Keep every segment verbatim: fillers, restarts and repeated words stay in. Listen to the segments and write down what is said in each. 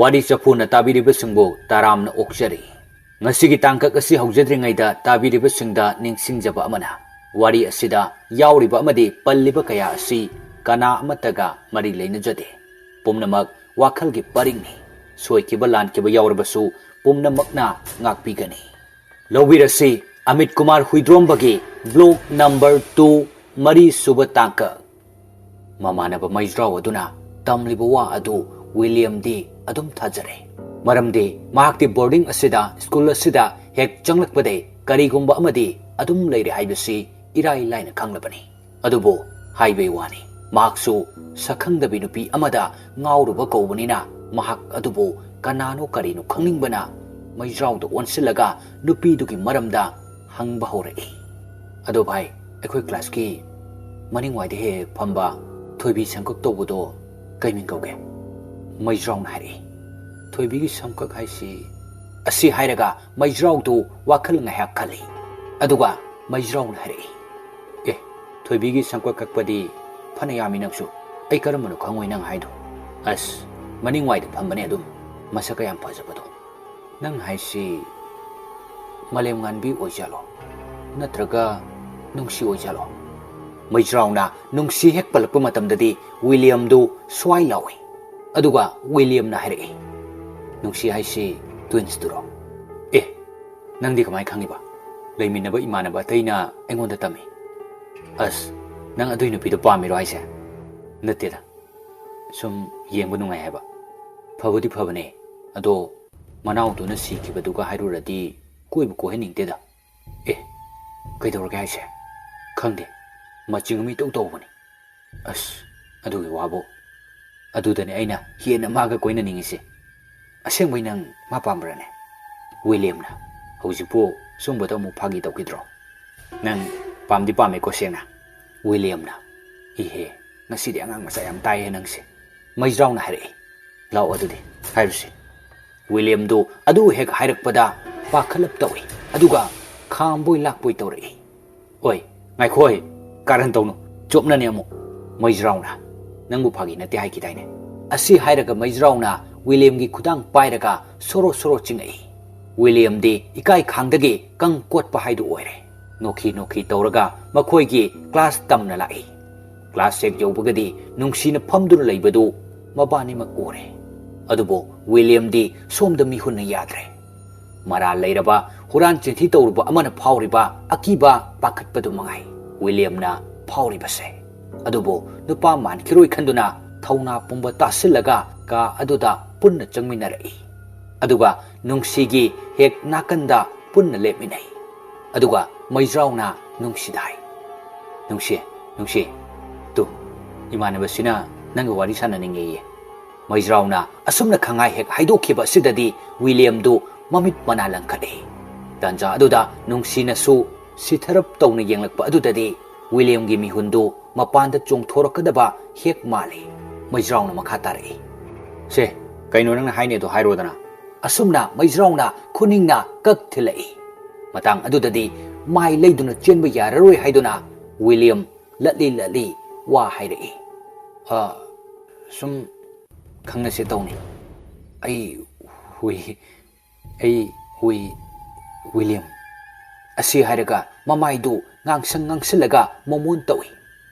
ꯋꯥꯔꯤ ꯆꯐꯨꯅ ꯇꯥꯕꯤꯔꯤꯕꯁꯤꯡꯕꯨ ꯇꯔꯥꯝꯅ ꯑꯣꯛꯆꯔꯤ꯫ ꯉꯁꯤꯒꯤ ꯇꯥꯡꯀꯛ ꯑꯁꯤ ꯍꯧꯖꯗ꯭ꯔꯤꯉꯩꯗ ꯇꯥꯕꯤꯔꯤꯕꯁꯤꯡꯗ ꯅꯤꯡꯁꯤꯡꯖꯕ ꯑꯃꯅ, ꯋꯥꯔꯤ ꯑꯁꯤꯗ ꯌꯥꯎꯔꯤꯕ ꯑꯃꯗꯤ ꯄꯜꯂꯤꯕ ꯀꯌꯥ ꯑꯁꯤ ꯀꯅꯥ ꯑꯃꯠꯇꯒ ꯃꯔꯤ ꯂꯩꯅꯖꯗꯦ꯫ ꯄꯨꯝꯅꯃꯛ ꯋꯥꯈꯜꯒꯤ ꯄꯔꯤꯡꯅꯤ꯫ ꯁꯣꯏꯈꯤꯕ ꯂꯥꯟꯈꯤꯕ ꯌꯥꯎꯔꯕꯁꯨ ꯄꯨꯝꯅꯃꯛꯅ ꯉꯥꯛꯄꯤꯒꯅꯤ꯫ ꯂꯧꯕꯤꯔꯁꯤ ꯑꯃꯤꯠ ꯀꯨꯃꯥꯔ ꯍꯨꯏꯗ꯭ꯔꯣꯝꯕꯒꯤ ꯕ꯭ꯂꯣꯛ ꯅꯝꯕꯔ ꯇꯨ, ꯃꯔꯤ ꯁꯨꯕ ꯇꯥꯡꯀꯛ꯫ ꯃꯃꯥꯟꯅꯕ ꯃꯩꯖ꯭ꯔꯥꯎ ꯑꯗꯨꯅ ꯇꯝꯂꯤꯕ ꯋꯥ ꯑꯗꯨ ꯋꯤꯂꯤꯌꯝꯗꯤ ꯑꯗꯨꯝ ꯊꯥꯖꯔꯦ꯫ ꯃꯔꯝꯗꯤ ꯃꯍꯥꯛꯇꯤ ꯕꯣꯔꯗꯤꯡ ꯑꯁꯤꯗ, ꯁ꯭ꯀꯨꯜ ꯑꯁꯤꯗ ꯍꯦꯛ ꯆꯪꯂꯛꯄꯗꯩ ꯀꯔꯤꯒꯨꯝꯕ ꯑꯃꯗꯤ ꯑꯗꯨꯝ ꯂꯩꯔꯦ ꯍꯥꯏꯕꯁꯤ ꯏꯔꯥꯏ ꯂꯥꯏꯅ ꯈꯪꯂꯕꯅꯤ꯫ ꯑꯗꯨꯕꯨ ꯍꯥꯏꯕꯩ ꯋꯥꯅꯤ, ꯃꯍꯥꯛꯁꯨ ꯁꯛꯈꯪꯗꯕꯤ ꯅꯨꯄꯤ ꯑꯃꯗ ꯉꯥꯎꯔꯨꯕ ꯀꯧꯕꯅꯤꯅ, ꯃꯍꯥꯛ ꯑꯗꯨꯕꯨ ꯀꯅꯥꯅꯣ ꯀꯔꯤꯅꯣ ꯈꯪꯅꯤꯡꯕꯅ ꯃꯩꯖ꯭ꯔꯥꯎꯗ ꯑꯣꯟꯁꯤꯜꯂꯒ ꯅꯨꯄꯤꯗꯨꯒꯤ ꯃꯔꯝꯗ ꯍꯪꯕ ꯍꯧꯔꯛꯏ꯫ "ꯑꯗꯣ ꯚꯥꯏ, ꯑꯩꯈꯣꯏ ꯀ꯭ꯂꯥꯁꯀꯤ ꯃꯅꯤꯡꯋꯥꯏꯗ ꯍꯦꯛ ꯍꯦꯛ ꯐꯝꯕ ꯊꯣꯏꯕꯤ ꯁꯝꯀꯛ ꯇꯧꯕꯗꯣ ꯀꯩ ꯃꯤꯡ ꯀꯧꯒꯦ?" ꯃꯩꯖ꯭ꯔꯥꯎꯅ ꯍꯥꯏꯔꯛꯏ꯫ "ꯊꯣꯏꯕꯤꯒꯤ ꯁꯝꯀꯛ ꯍꯥꯏꯁꯤ?" ꯑꯁꯤ ꯍꯥꯏꯔꯒ ꯃꯩꯖ꯭ꯔꯥꯎꯗꯨ ꯋꯥꯈꯜ ꯉꯥꯏꯍꯥꯛ ꯈꯜꯂꯤ꯫ ꯑꯗꯨꯒ ꯃꯩꯖ꯭ꯔꯥꯎꯅ ꯍꯥꯏꯔꯛꯏ, "ꯑꯦ, ꯊꯣꯏꯕꯤꯒꯤ ꯁꯝꯀꯛ ꯀꯛꯄꯗꯤ ꯐꯅ ꯌꯥꯝꯃꯤ ꯅꯪꯁꯨ꯫ ꯑꯩ ꯀꯔꯝꯕꯅꯣ ꯈꯪꯉꯣꯏ ꯅꯪ ꯍꯥꯏꯗꯣ? ꯑꯁ, ꯃꯅꯤꯡꯋꯥꯏꯗ ꯐꯝꯕꯅꯦ ꯑꯗꯨꯝ, ꯃꯁꯛꯀ ꯌꯥꯝ ꯐꯖꯕꯗꯣ꯫ ꯅꯪ ꯍꯥꯏꯁꯤ ꯃꯥꯂꯦꯝ ꯉꯥꯟꯕꯤ ꯑꯣꯏꯖꯥꯠꯂꯣ? ꯅꯠꯇ꯭ꯔꯒ ꯅꯨꯡꯁꯤ ꯑꯣꯏꯖꯥꯠꯂꯣ?" ꯃꯩꯖ꯭ꯔꯥꯎꯅ ꯅꯨꯡꯁꯤ ꯍꯦꯛ ꯄꯜꯂꯛꯄ ꯃꯇꯝꯗꯗꯤ ꯋꯤꯂꯤꯌꯝꯗꯨ ꯁ꯭ꯋꯥꯏ ꯂꯥꯎꯏ꯫ ꯑꯗꯨꯒ ꯋꯤꯂꯤꯌꯝꯅ ꯍꯥꯏꯔꯛꯏ, "ꯅꯨꯡꯁꯤ ꯍꯥꯏꯁꯤ ꯇ꯭ꯋꯤꯟꯁꯇꯨꯔꯣ?" "ꯑꯦ, ꯅꯪꯗꯤ ꯀꯃꯥꯏꯅ ꯈꯪꯉꯤꯕ?" "ꯂꯩꯃꯤꯟꯅꯕ ꯏꯃꯥꯟꯅꯕ ꯑꯇꯩꯅ ꯑꯩꯉꯣꯟꯗ ꯇꯝꯃꯤ꯫" "ꯑꯁ, ꯅꯪ ꯑꯗꯨꯏ ꯅꯨꯄꯤꯗꯣ ꯄꯥꯝꯃꯤꯔꯣ ꯍꯥꯏꯁꯦ?" "ꯅꯠꯇꯦꯗ, ꯁꯨꯝ ꯌꯦꯡꯕ ꯅꯨꯡꯉꯥꯏ ꯍꯥꯏꯕ꯫ ꯐꯕꯨꯗꯤ ꯐꯕꯅꯦ, ꯑꯗꯣ ꯃꯅꯥꯎꯗꯨꯅ ꯁꯤꯈꯤꯕꯗꯨꯒ ꯍꯥꯏꯔꯨꯔꯗꯤ ꯀꯣꯏꯕꯨ ꯀꯣꯏꯍꯟꯅꯤꯡꯗꯦꯗ꯫" "ꯑꯦ, ꯀꯩꯗꯧꯔꯒꯦ ꯍꯥꯏꯁꯦ?" "ꯈꯪꯗꯦ, ꯃꯆꯤꯡ ꯑꯃ ꯏꯇꯧ ꯇꯧꯕꯅꯤ꯫" "ꯑꯁ, ꯑꯗꯨꯒꯤ ꯋꯥꯕꯨ꯫ ꯑꯗꯨꯗꯅꯦ ꯑꯩꯅ ꯍꯦꯟꯅ ꯃꯥꯒ ꯀꯣꯏꯅꯅꯤꯡꯉꯤꯁꯦ꯫ ꯑꯁꯦꯡꯕꯩ ꯅꯪ ꯃꯥ ꯄꯥꯝꯕ꯭ꯔꯥꯅꯦ?" ꯋꯤꯂꯤꯌꯝꯅ, "ꯍꯧꯖꯤꯛꯄꯨ ꯁꯨꯝꯕꯗ ꯑꯃꯨꯛ ꯐꯥꯒꯤ ꯇꯧꯈꯤꯗ꯭ꯔꯣ? ꯅꯪ ꯄꯥꯝꯗꯤ ꯄꯥꯝꯃꯦꯀꯣ ꯁꯦꯡꯅ?" ꯋꯤꯂꯤꯌꯝꯅ, "ꯏꯍꯦ, ꯉꯁꯤꯗꯤ ꯑꯉꯥꯡ ꯃꯆꯥ ꯌꯥꯝ ꯇꯥꯏꯍꯦ ꯅꯪꯁꯦ꯫" ꯃꯩꯖ꯭ꯔꯥꯎꯅ ꯍꯥꯏꯔꯛꯏ, "ꯂꯥꯛꯑꯣ ꯑꯗꯨꯗꯤ ꯍꯥꯏꯔꯨꯁꯤ꯫" ꯋꯤꯂꯤꯌꯝꯗꯨ ꯑꯗꯨ ꯍꯦꯛ ꯍꯥꯏꯔꯛꯄꯗ ꯄꯥꯈꯠꯂꯞ ꯇꯧꯏ, ꯑꯗꯨꯒ ꯈꯥꯝꯕꯣꯏ ꯂꯥꯛꯄꯣꯏ ꯇꯧꯔꯛꯏ꯫ "ꯑꯣꯏ, ꯉꯥꯏꯈꯣꯍꯦ, ꯀꯥꯔꯟ ꯇꯧꯅꯨ, ꯆꯣꯞꯅꯅꯤ ꯑꯃꯨꯛ꯫" ꯃꯩꯖ꯭ꯔꯥꯎꯅ, "ꯅꯪꯕꯨ ꯐꯥꯒꯤ ꯅꯠꯇꯦ ꯍꯥꯏꯈꯤꯗꯥꯏꯅꯦ?" ꯑꯁꯤ ꯍꯥꯏꯔꯒ ꯃꯩꯖ꯭ꯔꯥꯎꯅ ꯋꯤꯂꯤꯌꯝꯒꯤ ꯈꯨꯗꯥꯡ ꯄꯥꯏꯔꯒ ꯁꯣꯔꯣ ꯁꯣꯔꯣ ꯆꯤꯡꯉꯛꯏ꯫ ꯋꯤꯂꯤꯌꯝꯗꯤ ꯏꯀꯥꯏ ꯈꯥꯡꯗꯒꯤ ꯀꯪ ꯀꯣꯠꯄ ꯍꯥꯏꯗꯨ ꯑꯣꯏꯔꯦ꯫ ꯅꯣꯛꯈꯤ ꯅꯣꯛꯈꯤ ꯇꯧꯔꯒ ꯃꯈꯣꯏꯒꯤ ꯀ꯭ꯂꯥꯁ ꯇꯝꯅ ꯂꯥꯛꯏ꯫ ꯀ꯭ꯂꯥꯁ ꯍꯦꯛ ꯌꯧꯕꯒꯗꯤ ꯅꯨꯡꯁꯤꯅ ꯐꯝꯗꯨꯅ ꯂꯩꯕꯗꯨ ꯃꯕꯥꯅꯤꯃꯛ ꯎꯔꯦ꯫ ꯑꯗꯨꯕꯨ ꯋꯤꯂꯤꯌꯝꯗꯤ ꯁꯣꯝꯗ ꯃꯤꯍꯨꯟꯅ ꯌꯥꯗ꯭ꯔꯦ꯫ ꯃꯔꯥꯜ ꯂꯩꯔꯕ ꯍꯨꯔꯥꯟ ꯆꯤꯟꯊꯤ ꯇꯧꯔꯨꯕ ꯑꯃꯅ ꯐꯥꯎꯔꯤꯕ ꯑꯀꯤꯕ ꯄꯥꯈꯠꯄꯗꯨ ꯃꯉꯥꯏ ꯋꯤꯂꯤꯌꯝꯅ ꯐꯥꯎꯔꯤꯕꯁꯦ꯫ ꯑꯗꯨꯕꯨ ꯅꯨꯄꯥ ꯃꯥꯟꯈꯤꯔꯣꯏ ꯈꯟꯗꯨꯅ ꯊꯧꯅꯥ ꯄꯨꯝꯕ ꯇꯥꯁꯤꯜꯂꯒ ꯀꯥ ꯑꯗꯨꯗ ꯄꯨꯟꯅ ꯆꯪꯃꯤꯟꯅꯔꯛꯏ꯫ ꯑꯗꯨꯒ ꯅꯨꯡꯁꯤꯒꯤ ꯍꯦꯛ ꯅꯥꯀꯟꯗ ꯄꯨꯟꯅ ꯂꯦꯞꯃꯤꯟꯅꯩ꯫ ꯑꯗꯨꯒ ꯃꯩꯖ꯭ꯔꯥꯎꯅ ꯅꯨꯡꯁꯤꯗ ꯍꯥꯏ, "ꯅꯨꯡꯁꯤ, ꯅꯨꯡꯁꯤ, ꯇꯨ, ꯏꯃꯥꯟꯅꯕꯁꯤꯅ ꯅꯪꯒ ꯋꯥꯔꯤ ꯁꯥꯟꯅꯅꯤꯡꯉꯦꯌꯦ꯫" ꯃꯩꯖ꯭ꯔꯥꯎꯅ ꯑꯁꯨꯝꯅ ꯈꯪꯍꯥꯏ ꯍꯦꯛ ꯍꯥꯏꯗꯣꯛꯈꯤꯕ ꯑꯁꯤꯗꯗꯤ ꯋꯤꯂꯤꯌꯝꯗꯨ ꯃꯃꯤꯠ ꯃꯅꯥ ꯂꯪꯈꯠꯂꯦ꯫ ꯇꯥꯟꯖꯥ ꯑꯗꯨꯗ ꯅꯨꯡꯁꯤꯅꯁꯨ ꯁꯤꯊꯔꯞ ꯇꯧꯅ ꯌꯦꯡꯂꯛꯄ ꯑꯗꯨꯗꯗꯤ ꯋꯤꯂꯤꯌꯝꯒꯤ ꯃꯤꯍꯨꯟꯗꯨ ꯃꯄꯥꯟꯗ ꯆꯣꯡꯊꯣꯔꯛꯀꯗꯕ ꯍꯦꯛ ꯃꯥꯜꯂꯤ꯫ ꯃꯩꯖ꯭ꯔꯥꯎꯅ ꯃꯈꯥ ꯇꯥꯔꯛꯏ, "ꯁꯦ, ꯀꯩꯅꯣ ꯅꯪꯅ ꯍꯥꯏꯅꯦꯗꯣ ꯍꯥꯏꯔꯣꯗꯅ꯫" ꯑꯁꯨꯝꯅ ꯃꯩꯖ꯭ꯔꯥꯎꯅ ꯈꯨꯅꯤꯡꯅ ꯀꯛ ꯊꯤꯜꯂꯛꯏ꯫ ꯃꯇꯥꯡ ꯑꯗꯨꯗꯗꯤ ꯃꯥꯏ ꯂꯩꯗꯨꯅ ꯆꯦꯟꯕ ꯌꯥꯔꯔꯣꯏ ꯍꯥꯏꯗꯨꯅ ꯋꯤꯂꯤꯌꯝ ꯂꯠꯂꯤ ꯂꯠꯂꯤ ꯋꯥ ꯍꯥꯏꯔꯛꯏ꯫ "ꯑ, ꯁꯨꯝ ꯈꯪꯅꯁꯦ ꯇꯧꯅꯤ꯫ ꯑꯩ ꯍꯨꯏ, ꯑꯩ ꯍꯨꯏ ꯋꯤꯂꯤꯌꯝ꯫" ꯑꯁꯤ ꯍꯥꯏꯔꯒ ꯃꯃꯥꯏꯗꯨ ꯉꯥꯡꯁꯪ ꯉꯥꯡꯁꯤꯜꯂꯒ ꯃꯣꯃꯣꯟ ꯇꯧꯏ꯫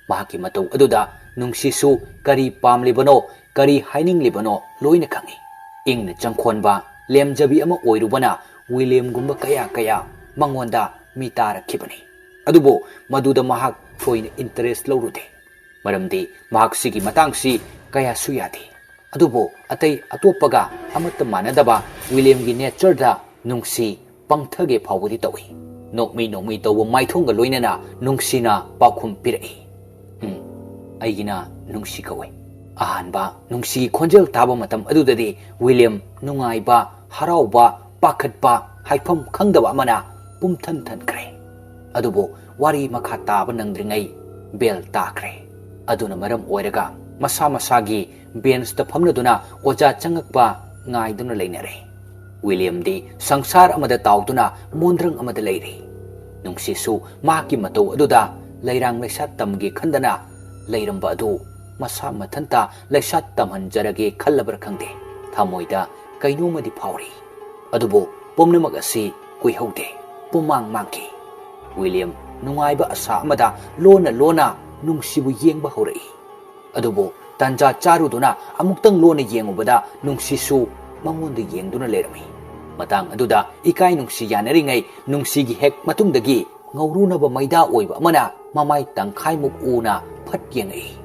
ꯃꯍꯥꯛꯀꯤ ꯃꯇꯧ ꯑꯗꯨꯗ ꯅꯨꯡꯁꯤꯁꯨ ꯀꯔꯤ ꯄꯥꯝꯂꯤꯕꯅꯣ, ꯀꯔꯤ ꯍꯥꯏꯅꯤꯡꯂꯤꯕꯅꯣ ꯂꯣꯏꯅ ꯈꯪꯏ꯫ ꯏꯪꯅ ꯆꯪꯈꯣꯟꯕ ꯂꯦꯝꯖꯕꯤ ꯑꯃ ꯑꯣꯏꯔꯨꯕꯅ ꯋꯤꯂꯤꯌꯝꯒꯨꯝꯕ ꯀꯌꯥ ꯀꯌꯥ ꯃꯉꯣꯟꯗ ꯃꯤ ꯇꯥꯔꯛꯈꯤꯕꯅꯤ꯫ ꯑꯗꯨꯕꯨ ꯃꯗꯨꯗ ꯃꯍꯥꯛ ꯊꯣꯏꯅ ꯏꯟꯇꯔꯦꯁ ꯂꯧꯔꯨꯗꯦ꯫ ꯃꯔꯝꯗꯤ ꯃꯍꯥꯛ ꯁꯤꯒꯤ ꯃꯇꯥꯡꯁꯤ ꯀꯌꯥꯁꯨ ꯌꯥꯗꯦ꯫ ꯑꯗꯨꯕꯨ ꯑꯇꯩ ꯑꯇꯣꯞꯄꯒ ꯑꯃꯠꯇ ꯃꯥꯟꯅꯗꯕ ꯋꯤꯂꯤꯌꯝꯒꯤ ꯅꯦꯆꯔꯗ ꯅꯨꯡꯁꯤ ꯄꯪꯊꯒꯦ ꯐꯥꯎꯕꯗꯤ ꯇꯧꯏ꯫ ꯅꯣꯛꯃꯤ ꯅꯣꯛꯃꯤ ꯇꯧꯕ ꯃꯥꯏꯊꯣꯡꯒ ꯂꯣꯏꯅꯅ ꯅꯨꯡꯁꯤꯅ ꯄꯥꯎꯈꯨꯝ ꯄꯤꯔꯛꯏ, "ꯎꯝ, ꯑꯩꯒꯤꯅ ꯅꯨꯡꯁꯤ ꯀꯧꯏ꯫" ꯑꯍꯥꯟꯕ ꯅꯨꯡꯁꯤꯒꯤ ꯈꯣꯟꯖꯦꯜ ꯇꯥꯕ ꯃꯇꯝ ꯑꯗꯨꯗꯗꯤ ꯋꯤꯂꯤꯌꯝ ꯅꯨꯡꯉꯥꯏꯕ, ꯍꯔꯥꯎꯕ, ꯄꯥꯈꯠꯄ ꯍꯥꯏꯐꯝ ꯈꯪꯗꯕ ꯑꯃꯅ ꯄꯨꯝꯊꯟ ꯊꯟꯈ꯭ꯔꯦ꯫ ꯑꯗꯨꯕꯨ ꯋꯥꯔꯤ ꯃꯈꯥ ꯇꯥꯕ ꯅꯪꯗ꯭ꯔꯤꯉꯩ ꯕꯦꯜ ꯇꯥꯈ꯭ꯔꯦ꯫ ꯑꯗꯨꯅ ꯃꯔꯝ ꯑꯣꯏꯔꯒ ꯃꯁꯥ ꯃꯁꯥꯒꯤ ꯕꯦꯟꯁꯇ ꯐꯝꯅꯗꯨꯅ ꯑꯣꯖꯥ ꯆꯪꯉꯛꯄ ꯉꯥꯏꯗꯨꯅ ꯂꯩꯅꯔꯦ꯫ ꯋꯤꯂꯤꯌꯝꯗꯤ ꯁꯪꯁꯥꯔ ꯑꯃꯗ ꯇꯥꯎꯗꯨꯅ ꯃꯣꯟꯗ꯭ꯔꯪ ꯑꯃꯗ ꯂꯩꯔꯤ꯫ ꯅꯨꯡꯁꯤꯁꯨ ꯃꯍꯥꯛꯀꯤ ꯃꯇꯧ ꯑꯗꯨꯗ ꯂꯩꯔꯥꯡ ꯂꯩꯁꯥꯠ ꯇꯝꯒꯦ ꯈꯟꯗꯅ ꯂꯩꯔꯝꯕ ꯑꯗꯨ ꯃꯁꯥ ꯃꯊꯟꯇ ꯂꯩꯁꯥꯠ ꯇꯝꯍꯟꯖꯔꯒꯦ ꯈꯜꯂꯕ꯭ꯔꯥ ꯈꯪꯗꯦ꯫ ꯊꯃꯣꯏꯗ ꯀꯩꯅꯣꯝꯃꯗꯤ ꯐꯥꯎꯔꯤ꯫ ꯑꯗꯨꯕꯨ ꯄꯨꯝꯅꯃꯛ ꯑꯁꯤ ꯀꯨꯏꯍꯧꯗꯦ꯫ ꯄꯨꯝꯃꯥꯡ ꯃꯥꯡꯈꯤ꯫ ꯋꯤꯂꯤꯌꯝ ꯅꯨꯡꯉꯥꯏꯕ ꯑꯁꯥ ꯑꯃꯗ ꯂꯣꯟꯅ ꯂꯣꯟꯅ ꯅꯨꯡꯁꯤꯕꯨ ꯌꯦꯡꯕ ꯍꯧꯔꯛꯏ꯫ ꯑꯗꯨꯕꯨ ꯇꯥꯟꯖꯥ ꯆꯥꯔꯨꯗꯨꯅ ꯑꯃꯨꯛꯇꯪ ꯂꯣꯟꯅ ꯌꯦꯡꯉꯨꯕꯗ ꯅꯨꯡꯁꯤꯁꯨ ꯃꯉꯣꯟꯗ ꯌꯦꯡꯗꯨꯅ ꯂꯩꯔꯝꯃꯤ꯫ ꯃꯇꯥꯡ ꯑꯗꯨꯗ ꯏꯀꯥꯏ ꯅꯨꯡꯁꯤ ꯌꯥꯅꯔꯤꯉꯩ ꯅꯨꯡꯁꯤꯒꯤ ꯍꯦꯛ ꯃꯇꯨꯡꯗꯒꯤ ꯉꯧꯔꯨꯅꯕ ꯃꯩꯗꯥ ꯑꯣꯏꯕ ꯑꯃꯅ ꯃꯃꯥꯏ ꯇꯪꯈꯥꯏꯃꯨꯛ ꯎꯅ ꯐꯠ ꯌꯦꯡꯉꯛꯏ꯫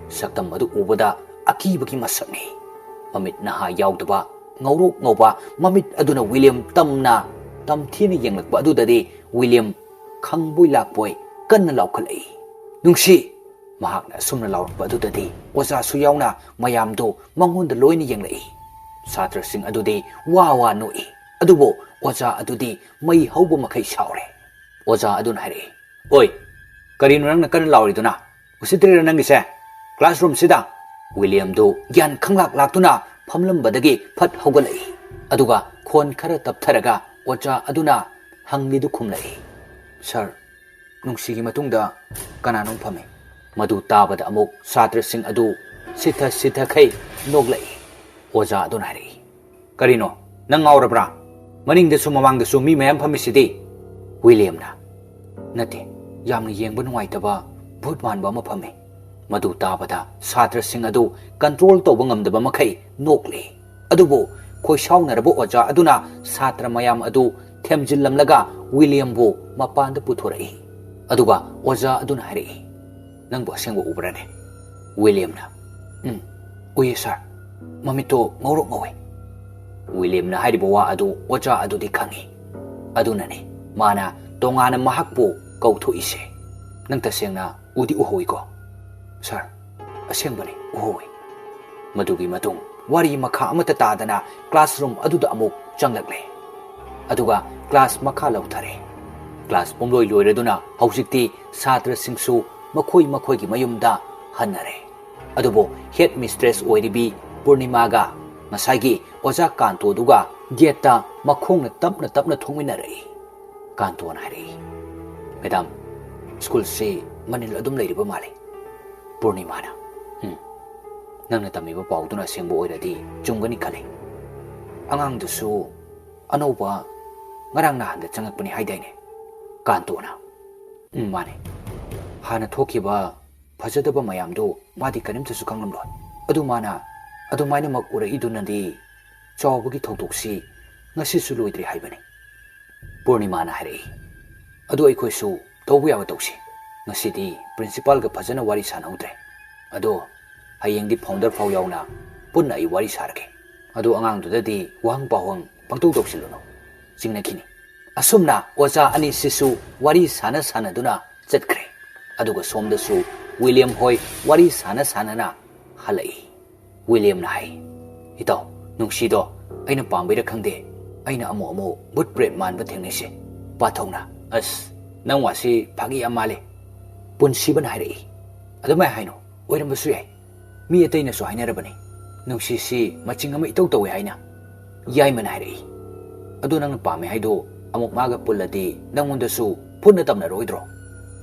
ꯁꯛꯇꯝ ꯑꯗꯨ ꯎꯕꯗ ꯑꯀꯤꯕꯒꯤ ꯃꯁꯛꯅꯤ꯫ ꯃꯃꯤꯠ ꯅꯍꯥ ꯌꯥꯎꯗꯕ ꯉꯧꯔꯣꯛ ꯉꯧꯕ ꯃꯃꯤꯠ ꯑꯗꯨꯅ ꯋꯤꯂꯤꯌꯝ ꯇꯝꯅ ꯇꯝꯊꯤꯅ ꯌꯦꯡꯂꯛꯄ ꯑꯗꯨꯗꯗꯤ ꯋꯤꯂꯤꯌꯝ ꯈꯪꯕꯣꯏ ꯂꯥꯛꯄꯣꯏ ꯀꯟꯅ ꯂꯥꯎꯈꯠꯂꯛꯏ, "ꯅꯨꯡꯁꯤ!" ꯃꯍꯥꯛꯅ ꯑꯁꯨꯝꯅ ꯂꯥꯎꯔꯛꯄ ꯑꯗꯨꯗꯗꯤ ꯑꯣꯖꯥꯁꯨ ꯌꯥꯎꯅ ꯃꯌꯥꯝꯗꯨ ꯃꯉꯣꯟꯗ ꯂꯣꯏꯅ ꯌꯦꯡꯂꯛꯏ꯫ ꯁꯥꯇ꯭ꯔꯁꯤꯡ ꯑꯗꯨꯗꯤ ꯋꯥ ꯋꯥ ꯅꯣꯛꯏ, ꯑꯗꯨꯕꯨ ꯑꯣꯖꯥ ꯑꯗꯨꯗꯤ ꯃꯩ ꯍꯧꯕ ꯃꯈꯩ ꯁꯥꯎꯔꯦ꯫ ꯑꯣꯖꯥ ꯑꯗꯨꯅ ꯍꯥꯏꯔꯛꯏ, "ꯑꯣꯏ, ꯀꯔꯤꯅꯣ ꯅꯪꯅ ꯀꯟꯅ ꯂꯥꯎꯔꯤꯗꯨꯅ? ꯎꯁꯤꯠꯇ꯭ꯔꯤꯔ ꯅꯪꯒꯤꯁꯦ? ꯀ꯭ꯂꯥꯁꯔꯨꯝꯁꯤꯗ?" ꯋꯤꯂꯤꯌꯝꯗꯨ ꯒ꯭ꯌꯥꯟ ꯈꯪꯂꯥꯛ ꯂꯥꯛꯇꯨꯅ ꯐꯝꯂꯝꯕꯗꯒꯤ ꯐꯠ ꯍꯧꯒꯠꯂꯛꯏ꯫ ꯑꯗꯨꯒ ꯈꯣꯟ ꯈꯔ ꯇꯞꯊꯔꯒ ꯑꯣꯖꯥ ꯑꯗꯨꯅ ꯍꯪꯂꯤꯗꯨ ꯈꯨꯝꯂꯛꯏ, "ꯁꯥꯔ, ꯅꯨꯡꯁꯤꯒꯤ ꯃꯇꯨꯡꯗ ꯀꯅꯥꯅꯣꯝ ꯐꯝꯃꯤ?" ꯃꯗꯨ ꯇꯥꯕꯗ ꯑꯃꯨꯛ ꯁꯥꯇ꯭ꯔꯁꯤꯡ ꯑꯗꯨ ꯁꯤꯊ ꯁꯤꯊꯈꯩ ꯅꯣꯛꯂꯛꯏ꯫ ꯑꯣꯖꯥ ꯑꯗꯨꯅ ꯍꯥꯏꯔꯛꯏ, "ꯀꯔꯤꯅꯣ? ꯅꯪ ꯉꯥꯎꯔꯕ꯭ꯔꯥ? ꯃꯅꯤꯡꯗꯁꯨ ꯃꯃꯥꯡꯗꯁꯨ ꯃꯤ ꯃꯌꯥꯝ ꯐꯝꯃꯤꯁꯤꯗꯤ?" ꯋꯤꯂꯤꯌꯝꯅ, "ꯅꯠꯇꯦ, ꯌꯥꯝꯅ ꯌꯦꯡꯕ ꯅꯨꯡꯉꯥꯏꯇꯕ ꯚꯨꯠ ꯃꯥꯟꯕ ꯑꯃ ꯐꯝꯃꯤ꯫" ꯃꯗꯨ ꯇꯥꯕꯗ ꯁꯥꯇ꯭ꯔꯁꯤꯡ ꯑꯗꯨ ꯀꯟꯇ꯭ꯔꯣꯜ ꯇꯧꯕ ꯉꯝꯗꯕ ꯃꯈꯩ ꯅꯣꯛꯂꯤ꯫ ꯑꯗꯨꯕꯨ ꯈꯣꯏꯁꯥꯎꯅꯔꯕ ꯑꯣꯖꯥ ꯑꯗꯨꯅ ꯁꯥꯇ꯭ꯔ ꯃꯌꯥꯝ ꯑꯗꯨ ꯊꯦꯝꯖꯤꯜꯂꯝꯂꯒ ꯋꯤꯂꯤꯌꯝꯕꯨ ꯃꯄꯥꯟꯗ ꯄꯨꯊꯣꯔꯛꯏ꯫ ꯑꯗꯨꯒ ꯑꯣꯖꯥ ꯑꯗꯨꯅ ꯍꯥꯏꯔꯛꯏ, "ꯅꯪꯕꯨ ꯑꯁꯦꯡꯕ ꯎꯕ꯭ꯔꯅꯦ?" ꯋꯤꯂꯤꯌꯝꯅ, "ꯎꯝ, ꯎꯏꯌꯦ ꯁꯥꯔ꯫ ꯃꯃꯤꯠꯇꯣ ꯉꯧꯔꯣꯛ ꯉꯧꯋꯦ꯫" ꯋꯤꯂꯤꯌꯝꯅ ꯍꯥꯏꯔꯤꯕ ꯋꯥ ꯑꯗꯨ ꯑꯣꯖꯥ ꯑꯗꯨꯗꯤ ꯈꯪꯏ꯫ ꯑꯗꯨꯅꯅꯤ ꯃꯥꯅ ꯇꯣꯉꯥꯟꯅ ꯃꯍꯥꯛꯄꯨ ꯀꯧꯊꯣꯛꯏꯁꯦ꯫ "ꯅꯪ ꯇꯁꯦꯡꯅ ꯎꯗꯤ ꯎꯍꯧꯏꯀꯣ?" "ꯁꯥꯔ, ꯑꯁꯦꯡꯕꯅꯤ, ꯎꯍꯧꯏ꯫" ꯃꯗꯨꯒꯤ ꯃꯇꯨꯡ ꯋꯥꯔꯤ ꯃꯈꯥ ꯑꯃꯠꯇ ꯇꯥꯗꯅ ꯀ꯭ꯂꯥꯁꯔꯨꯝ ꯑꯗꯨꯗ ꯑꯃꯨꯛ ꯆꯪꯂꯛꯂꯦ꯫ ꯑꯗꯨꯒ ꯀ꯭ꯂꯥꯁ ꯃꯈꯥ ꯂꯧꯊꯔꯦ꯫ ꯀ꯭ꯂꯥꯁ ꯄꯨꯝꯂꯣꯏ ꯂꯣꯏꯔꯗꯨꯅ ꯍꯧꯖꯤꯛꯇꯤ ꯁꯥꯇ꯭ꯔꯁꯤꯡꯁꯨ ꯃꯈꯣꯏ ꯃꯈꯣꯏꯒꯤ ꯃꯌꯨꯝꯗ ꯍꯟꯅꯔꯦ꯫ ꯑꯗꯨꯕꯨ ꯍꯦꯗ ꯃꯤꯁꯇ꯭ꯔꯦꯁ ꯑꯣꯏꯔꯤꯕꯤ ꯄꯨꯔꯅꯤꯃꯥꯒ ꯉꯁꯥꯏꯒꯤ ꯑꯣꯖꯥ ꯀꯥꯟꯇꯣꯗꯨꯒ ꯒꯦꯠꯇ ꯃꯈꯣꯡꯅ ꯇꯞꯅ ꯇꯞꯅ ꯊꯣꯛꯃꯤꯟꯅꯔꯛꯏ꯫ ꯀꯥꯟꯇꯣꯅ ꯍꯥꯏꯔꯛꯏ, "ꯃꯦꯗꯥꯝ, ꯁ꯭ꯀꯨꯜꯁꯤ ꯃꯅꯤꯜ ꯑꯗꯨꯝ ꯂꯩꯔꯤꯕ ꯃꯥꯜꯂꯤ꯫" ꯄꯨꯔꯅꯤꯃꯥꯅ, "ꯎꯝ, ꯅꯪꯅ ꯇꯝꯃꯤꯕ ꯄꯥꯎꯗꯨꯅ ꯑꯁꯦꯡꯕ ꯑꯣꯏꯔꯗꯤ ꯆꯨꯝꯒꯅꯤ ꯈꯜꯂꯤ꯫ ꯑꯉꯥꯡꯗꯨꯁꯨ ꯑꯅꯧꯕ, ꯉꯔꯥꯡ ꯅꯍꯥꯟꯗ ꯆꯪꯉꯛꯄꯅꯤ ꯍꯥꯏꯗꯥꯏꯅꯦ, ꯀꯥꯟꯇꯣꯅ? ꯎꯝ, ꯃꯥꯅꯦ꯫ ꯍꯥꯟꯅ ꯊꯣꯛꯈꯤꯕ ꯐꯖꯗꯕ ꯃꯌꯥꯝꯗꯨ ꯃꯥꯗꯤ ꯀꯔꯤꯝꯇꯁꯨ ꯈꯪꯂꯝꯂꯣꯏ꯫ ꯑꯗꯨ ꯃꯥꯅ ꯑꯗꯨꯃꯥꯏꯅꯃꯛ ꯎꯔꯛꯏꯗꯨꯅꯗꯤ ꯆꯥꯎꯕꯒꯤ ꯊꯧꯗꯣꯛꯁꯤ ꯉꯁꯤꯁꯨ ꯂꯣꯏꯗ꯭ꯔꯤ ꯍꯥꯏꯕꯅꯤ꯫ ꯄꯨꯔꯅꯤꯃꯥꯅ ꯍꯥꯏꯔꯛꯏ, "ꯑꯗꯨ ꯑꯩꯈꯣꯏꯁꯨ ꯇꯧꯕ ꯌꯥꯕ ꯇꯧꯁꯤ꯫ ꯉꯁꯤꯗꯤ ꯄ꯭ꯔꯤꯟꯁꯤꯄꯥꯜꯒ ꯐꯖꯅ ꯋꯥꯔꯤ ꯁꯥꯟꯅꯍꯧꯗ꯭ꯔꯦ꯫ ꯑꯗꯣ ꯍꯌꯦꯡꯗꯤ ꯐꯥꯎꯟꯗꯔ ꯐꯥꯎ ꯌꯥꯎꯅ ꯄꯨꯟꯅ ꯑꯩ ꯋꯥꯔꯤ ꯁꯥꯔꯒꯦ꯫ ꯑꯗꯨ ꯑꯉꯥꯡꯗꯨꯗꯗꯤ ꯋꯥꯍꯪ ꯄꯥꯎꯍꯪ ꯄꯪꯇꯧ ꯇꯧꯁꯤꯜꯂꯨꯅꯨ", ꯆꯤꯡꯅꯈꯤꯅꯤ꯫ ꯑꯁꯨꯝꯅ ꯑꯣꯖꯥ ꯑꯅꯤꯁꯤꯁꯨ ꯋꯥꯔꯤ ꯁꯥꯟꯅ ꯁꯥꯟꯅꯗꯨꯅ ꯆꯠꯈ꯭ꯔꯦ꯫ ꯑꯗꯨꯒ ꯁꯣꯝꯗꯁꯨ ꯋꯤꯂꯤꯌꯝ ꯍꯣꯏ ꯋꯥꯔꯤ ꯁꯥꯟꯅ ꯁꯥꯟꯅꯅ ꯍꯜꯂꯛꯏ꯫ ꯋꯤꯂꯤꯌꯝꯅ ꯍꯥꯏ, "ꯏꯇꯥꯎ, ꯅꯨꯡꯁꯤꯗꯣ ꯑꯩꯅ ꯄꯥꯝꯕꯩꯔ ꯈꯪꯗꯦ, ꯑꯩꯅ ꯑꯃꯨꯛ ꯑꯃꯨꯛ ꯕꯨꯠ ꯄ꯭ꯔꯦꯠ ꯃꯥꯟꯕ ꯊꯦꯡꯅꯩꯁꯦ꯫" ꯄꯥꯊꯧꯅ, "ꯑꯁ, ꯅꯪ ꯋꯥꯁꯤ ꯐꯥꯒꯤ ꯌꯥꯝ ꯃꯥꯜꯂꯦ꯫" ꯄꯨꯟꯁꯤꯕꯅ ꯍꯥꯏꯔꯛꯏ, "ꯑꯗꯨꯃꯥꯏ ꯍꯥꯏꯅꯣ, ꯑꯣꯏꯔꯝꯕꯁꯨ ꯌꯥꯏ꯫ ꯃꯤ ꯑꯇꯩꯅꯁꯨ ꯍꯥꯏꯅꯔꯕꯅꯤ, ꯅꯨꯡꯁꯤꯁꯤ ꯃꯆꯤꯡ ꯑꯃ ꯏꯇꯧ ꯇꯧꯏ ꯍꯥꯏꯅ꯫" ꯌꯥꯏꯃꯅ ꯍꯥꯏꯔꯛꯏ, "ꯑꯗꯣ ꯅꯪꯅ ꯄꯥꯝꯃꯦ ꯍꯥꯏꯗꯣ ꯑꯃꯨꯛ ꯃꯥꯒ ꯄꯨꯜꯂꯗꯤ ꯅꯪꯉꯣꯟꯗꯁꯨ ꯐꯨꯠꯅ ꯇꯝꯅꯔꯣꯏꯗ꯭ꯔꯣ?"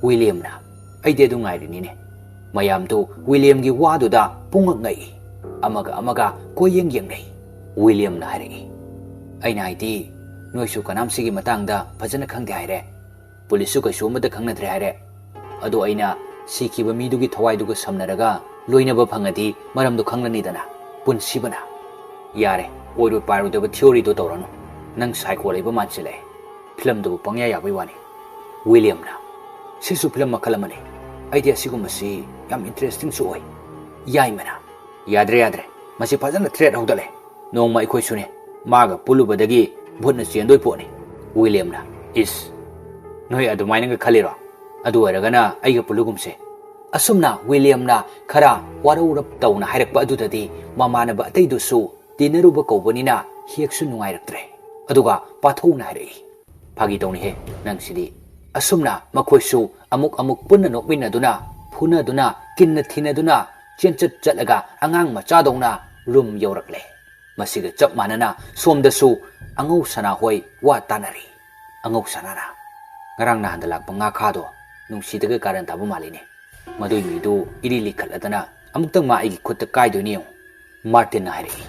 ꯋꯤꯂꯤꯌꯝꯅ, "ꯑꯩꯗꯤ ꯑꯗꯨ ꯉꯥꯏꯔꯤꯅꯤꯅꯦ꯫" ꯃꯌꯥꯝꯗꯨ ꯋꯤꯂꯤꯌꯝꯒꯤ ꯋꯥꯗꯨꯗ ꯄꯨꯡꯉꯛ ꯉꯛꯏ꯫ ꯑꯃꯒ ꯑꯃꯒ ꯀꯣꯏꯌꯦꯡ ꯌꯦꯡꯅꯩ꯫ ꯋꯤꯂꯤꯌꯝꯅ ꯍꯥꯏꯔꯛꯏ, "ꯑꯩꯅ ꯍꯥꯏꯗꯤ, ꯅꯣꯏꯁꯨ ꯀꯅꯥꯝ ꯁꯤꯒꯤ ꯃꯇꯥꯡꯗ ꯐꯖꯅ ꯈꯪꯗꯦ ꯍꯥꯏꯔꯦ꯫ ꯄꯨꯂꯤꯁꯁꯨ ꯀꯩꯁꯨ ꯑꯃꯠꯇ ꯈꯪꯅꯗ꯭ꯔꯦ ꯍꯥꯏꯔꯦ꯫ ꯑꯗꯣ ꯑꯩꯅ ꯁꯤꯈꯤꯕ ꯃꯤꯗꯨꯒꯤ ꯊꯋꯥꯏꯗꯨꯒ ꯁꯝꯅꯔꯒ ꯂꯣꯏꯅꯕ ꯐꯪꯉꯗꯤ ꯃꯔꯝꯗꯣ ꯈꯪꯂꯅꯤꯗꯅ꯫" ꯄꯨꯟꯁꯤꯕꯅ, "ꯌꯥꯔꯦ, ꯑꯣꯏꯔꯣꯏ ꯄꯥꯏꯔꯣꯏꯗꯕ ꯊꯤꯑꯣꯔꯤꯗꯣ ꯇꯧꯔꯅꯨ꯫ ꯅꯪ ꯁꯥꯏꯀꯣ ꯂꯩꯕ ꯃꯥꯟꯁꯤꯜꯂꯛꯑꯦ꯫ ꯐꯤꯂꯝꯗꯨꯕꯨ ꯄꯪꯌꯥ ꯌꯥꯕꯩ ꯋꯥꯅꯤ꯫" ꯋꯤꯂꯤꯌꯝꯅ, "ꯁꯤꯁꯨ ꯐꯤꯂꯝ ꯃꯈꯜ ꯑꯃꯅꯤ꯫ ꯑꯩꯗꯤ ꯑꯁꯤꯒꯨꯝꯕꯁꯤ ꯌꯥꯝ ꯏꯟꯇꯔꯦꯁꯇꯤꯡꯁꯨ ꯑꯣꯏ꯫" ꯌꯥꯏꯃꯅ, "ꯌꯥꯗ꯭ꯔꯦ, ꯌꯥꯗ꯭ꯔꯦ, ꯃꯁꯤ ꯐꯖꯅ ꯊ꯭ꯔꯦꯠ ꯍꯧꯒꯠꯂꯦ꯫ ꯅꯣꯡꯃ ꯑꯩꯈꯣꯏꯁꯨꯅꯦ, ꯃꯥꯒ ꯄꯨꯜꯂꯨꯕꯗꯒꯤ ꯚꯨꯠꯅ ꯆꯦꯟꯗꯣꯏ ꯄꯣꯠꯅꯤ꯫" ꯋꯤꯂꯤꯌꯝꯅ, "ꯏꯁ, ꯅꯣꯏ ꯑꯗꯨꯃꯥꯏꯅꯒ ꯈꯜꯂꯤꯔꯣ? ꯑꯗꯨ ꯑꯣꯏꯔꯒꯅ ꯑꯩꯒ ꯄꯨꯜꯂꯨꯒꯨꯝꯁꯦ꯫" ꯑꯁꯨꯝꯅ ꯋꯤꯂꯤꯌꯝꯅ ꯈꯔ ꯋꯥꯔꯧꯔꯞ ꯇꯧꯅ ꯍꯥꯏꯔꯛꯄ ꯑꯗꯨꯗꯗꯤ ꯃꯃꯥꯟꯅꯕ ꯑꯇꯩꯗꯨꯁꯨ ꯇꯤꯟꯅꯔꯨꯕ ꯀꯧꯕꯅꯤꯅ ꯍꯦꯛꯁꯨ ꯅꯨꯡꯉꯥꯏꯔꯛꯇ꯭ꯔꯦ꯫ ꯑꯗꯨꯒ ꯄꯥꯊꯧꯅ ꯍꯥꯏꯔꯛꯏ, "ꯐꯥꯒꯤ ꯇꯧꯅꯤꯍꯦ ꯅꯪꯁꯤꯗꯤ꯫" ꯑꯁꯨꯝꯅ ꯃꯈꯣꯏꯁꯨ ꯑꯃꯨꯛ ꯑꯃꯨꯛ ꯄꯨꯟꯅ ꯅꯣꯛꯃꯤꯟꯅꯗꯨꯅ, ꯐꯨꯅꯗꯨꯅ, ꯀꯤꯟꯅ ꯊꯤꯅꯗꯨꯅ ꯆꯦꯟꯆꯠ ꯆꯠꯂꯒ ꯑꯉꯥꯡ ꯃꯆꯥꯗꯧꯅ ꯔꯨꯝ ꯌꯧꯔꯛꯂꯦ꯫ ꯃꯁꯤꯒ ꯆꯞ ꯃꯥꯟꯅꯅ ꯁꯣꯝꯗꯁꯨ ꯑꯉꯧ ꯁꯅꯥ ꯍꯣꯏ ꯋꯥ ꯇꯥꯅꯔꯤ꯫ ꯑꯉꯧ ꯁꯅꯥꯅ, "ꯉꯔꯥꯡ ꯅꯍꯥꯟꯗ ꯂꯥꯛꯄ ꯉꯥꯈꯥꯗꯣ ꯅꯨꯡꯁꯤꯗꯒ ꯀꯥꯔꯟ ꯇꯥꯕ ꯃꯥꯜꯂꯤꯅꯦ꯫ ꯃꯗꯨꯏ ꯃꯤꯗꯨ ꯏꯔꯤ ꯂꯤꯈꯠꯂꯗꯅ ꯑꯃꯨꯛꯇꯪ ꯃꯥ ꯑꯩꯒꯤ ꯈꯨꯠꯇ ꯀꯥꯏꯗꯣꯏꯅꯤ ꯌꯦꯡꯉꯨ, ꯃꯥꯔꯇꯤꯟꯅ ꯍꯥꯏꯔꯛꯏ꯫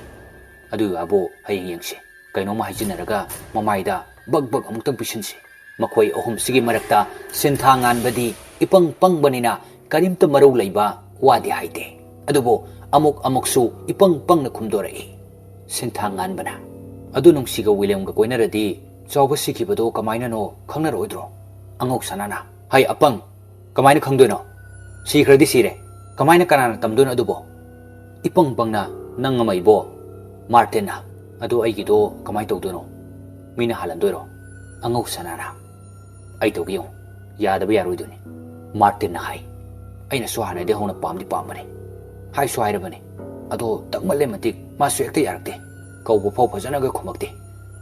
ꯑꯗꯨ ꯑꯣꯏꯕꯨ ꯍꯌꯦꯡ ꯌꯦꯡꯁꯤ꯫ ꯀꯩꯅꯣꯝꯃ ꯍꯥꯏꯖꯤꯟꯅꯔꯒ ꯃꯃꯥꯏꯗ ꯕꯛ ꯕꯛ ꯑꯃꯨꯛꯇꯪ ꯄꯤꯁꯤꯟꯁꯤ꯫ ꯃꯈꯣꯏ ꯑꯍꯨꯝꯁꯤꯒꯤ ꯃꯔꯛꯇ ꯁꯤꯟꯊꯥ ꯉꯥꯟꯕꯗꯤ ꯏꯄꯪ ꯄꯪꯕꯅꯤꯅ ꯀꯔꯤꯝꯇ ꯃꯔꯧ ꯂꯩꯕ ꯋꯥꯗꯤ ꯍꯥꯏꯗꯦ꯫ ꯑꯗꯨꯕꯨ ꯑꯃꯨꯛ ꯑꯃꯨꯛꯁꯨ ꯏꯄꯪ ꯄꯪꯅ ꯈꯨꯝꯗꯣꯔꯛꯏ ꯁꯤꯟꯊꯥ ꯉꯥꯟꯕꯅ꯫ "ꯑꯗꯨ ꯅꯨꯡꯁꯤꯒ ꯋꯤꯂꯤꯌꯝꯒ ꯀꯣꯏꯅꯔꯗꯤ ꯆꯥꯎꯕ ꯁꯤꯈꯤꯕꯗꯣ ꯀꯃꯥꯏꯅꯅꯣ ꯈꯪꯅꯔꯣꯏꯗ꯭ꯔꯣ?" ꯑꯉꯧ ꯁꯅꯥꯅ꯫ "ꯍꯩ ꯑꯄꯪ, ꯀꯃꯥꯏꯅ ꯈꯪꯗꯣꯏꯅꯣ? ꯁꯤꯈ꯭ꯔꯗꯤ ꯁꯤꯔꯦ꯫ ꯀꯃꯥꯏꯅ, ꯀꯅꯥꯅ ꯇꯝꯗꯣꯏꯅꯣ ꯑꯗꯨꯕꯣ?" "ꯏꯄꯪ ꯄꯪꯅ ꯅꯪ ꯑꯃ ꯏꯕꯣ, ꯃꯥꯔꯇꯤꯟꯅ꯫ ꯑꯗꯨ ꯑꯩꯒꯤꯗꯣ ꯀꯃꯥꯏꯅ ꯇꯧꯗꯣꯏꯅꯣ? ꯃꯤꯅ ꯍꯥꯜꯍꯟꯗꯣꯏꯔꯣ?" ꯑꯉꯧ ꯁꯅꯥꯅ꯫ "ꯑꯩ ꯇꯧꯒꯦ ꯌꯦꯡꯉꯨ, ꯌꯥꯗꯕ ꯌꯥꯔꯣꯏꯗꯣꯏꯅꯤ," ꯃꯥꯔꯇꯤꯟꯅ ꯍꯥꯏ꯫ "ꯑꯩꯅꯁꯨ ꯍꯥꯟꯅꯗꯤ ꯍꯧꯅ ꯄꯥꯝꯗꯤ ꯄꯥꯝꯕꯅꯤ, ꯍꯥꯏꯁꯨ ꯍꯥꯏꯔꯕꯅꯤ꯫ ꯑꯗꯣ ꯇꯛꯃꯜꯂꯦ ꯃꯇꯤꯛ ꯃꯥꯁꯨ ꯍꯦꯛꯇ ꯌꯥꯔꯛꯇꯦ꯫ ꯀꯧꯕ ꯐꯥꯎ ꯐꯖꯅꯒ ꯈꯨꯝꯃꯛꯇꯦ꯫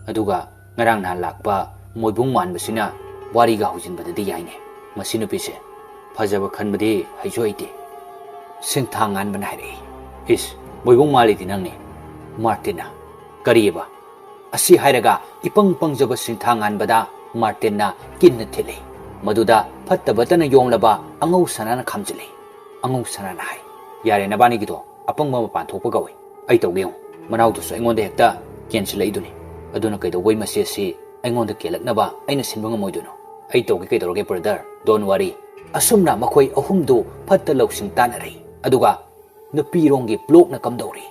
ꯑꯗꯨꯒ ꯉꯔꯥꯡ ꯅꯍꯥꯟ ꯂꯥꯛꯄ ꯃꯣꯏꯕꯨꯡ ꯃꯥꯟꯕꯁꯤꯅ ꯋꯥꯔꯤꯒ ꯍꯧꯖꯤꯟꯕꯗꯗꯤ ꯌꯥꯏꯅꯦ꯫ ꯃꯁꯤ ꯅꯨꯄꯤꯁꯦ ꯐꯖꯕ ꯈꯟꯕꯗꯤ ꯍꯩꯁꯨ ꯍꯩꯇꯦ꯫" ꯁꯤꯟꯊꯥ ꯉꯥꯟꯕꯅ ꯍꯥꯏꯔꯛꯏ꯫ "ꯏꯁ, ꯃꯣꯏꯕꯨꯡ ꯃꯥꯜꯂꯤꯗꯤ ꯅꯪꯅꯤ, ꯃꯥꯔꯇꯤꯟꯅ꯫" "ꯀꯔꯤꯑꯕ?" ꯑꯁꯤ ꯍꯥꯏꯔꯒ ꯏꯄꯪ ꯄꯪꯖꯕ ꯁꯤꯟꯊꯥ ꯉꯥꯟꯕꯗ ꯃꯥꯔꯇꯤꯟꯅ ꯀꯤꯟꯅ ꯊꯤꯜꯂꯤ꯫ ꯃꯗꯨꯗ ꯐꯠꯇꯕꯇꯅ ꯌꯣꯝꯂꯕ ꯑꯉꯧ ꯁꯅꯥꯅ ꯈꯥꯝꯖꯤꯜꯂꯤ꯫ ꯑꯉꯧ ꯁꯅꯥꯅ ꯍꯥꯏ, "ꯌꯥꯔꯦ, ꯅꯕꯥꯅꯤꯒꯤꯗꯣ ꯑꯄꯪꯕ ꯃꯄꯥꯟ ꯊꯣꯛꯄ ꯀꯧꯏ꯫ ꯑꯩ ꯇꯧꯒꯦ ꯌꯦꯡꯉꯨ꯫ ꯃꯅꯥꯎꯗꯨꯁꯨ ꯑꯩꯉꯣꯟꯗ ꯍꯦꯛꯇ ꯀꯦꯟꯁꯤꯜꯂꯛꯏꯗꯨꯅꯤ꯫ ꯑꯗꯨꯅ ꯀꯩꯗꯧꯕꯩ ꯃꯆꯦꯁꯤ ꯑꯩꯉꯣꯟꯗ ꯀꯦꯜꯂꯛꯅꯕ ꯑꯩꯅ ꯁꯤꯟꯕ ꯉꯝꯃꯣꯏꯗꯣꯏꯅꯣ? ꯑꯩ ꯇꯧꯒꯦ ꯀꯩꯗꯧꯔꯒꯦ, ꯕ꯭ꯔꯗꯔ, ꯗꯣꯟ ꯋꯥꯔꯤ꯫" ꯑꯁꯨꯝꯅ ꯃꯈꯣꯏ ꯑꯍꯨꯝꯗꯨ ꯐꯠꯇ ꯂꯧꯁꯤꯡ ꯇꯥꯟꯅꯔꯤ꯫ ꯑꯗꯨꯒ ꯅꯨꯄꯤꯔꯣꯝꯒꯤ ꯕ꯭ꯂꯣꯛꯅ ꯀꯝꯗꯧꯔꯤ?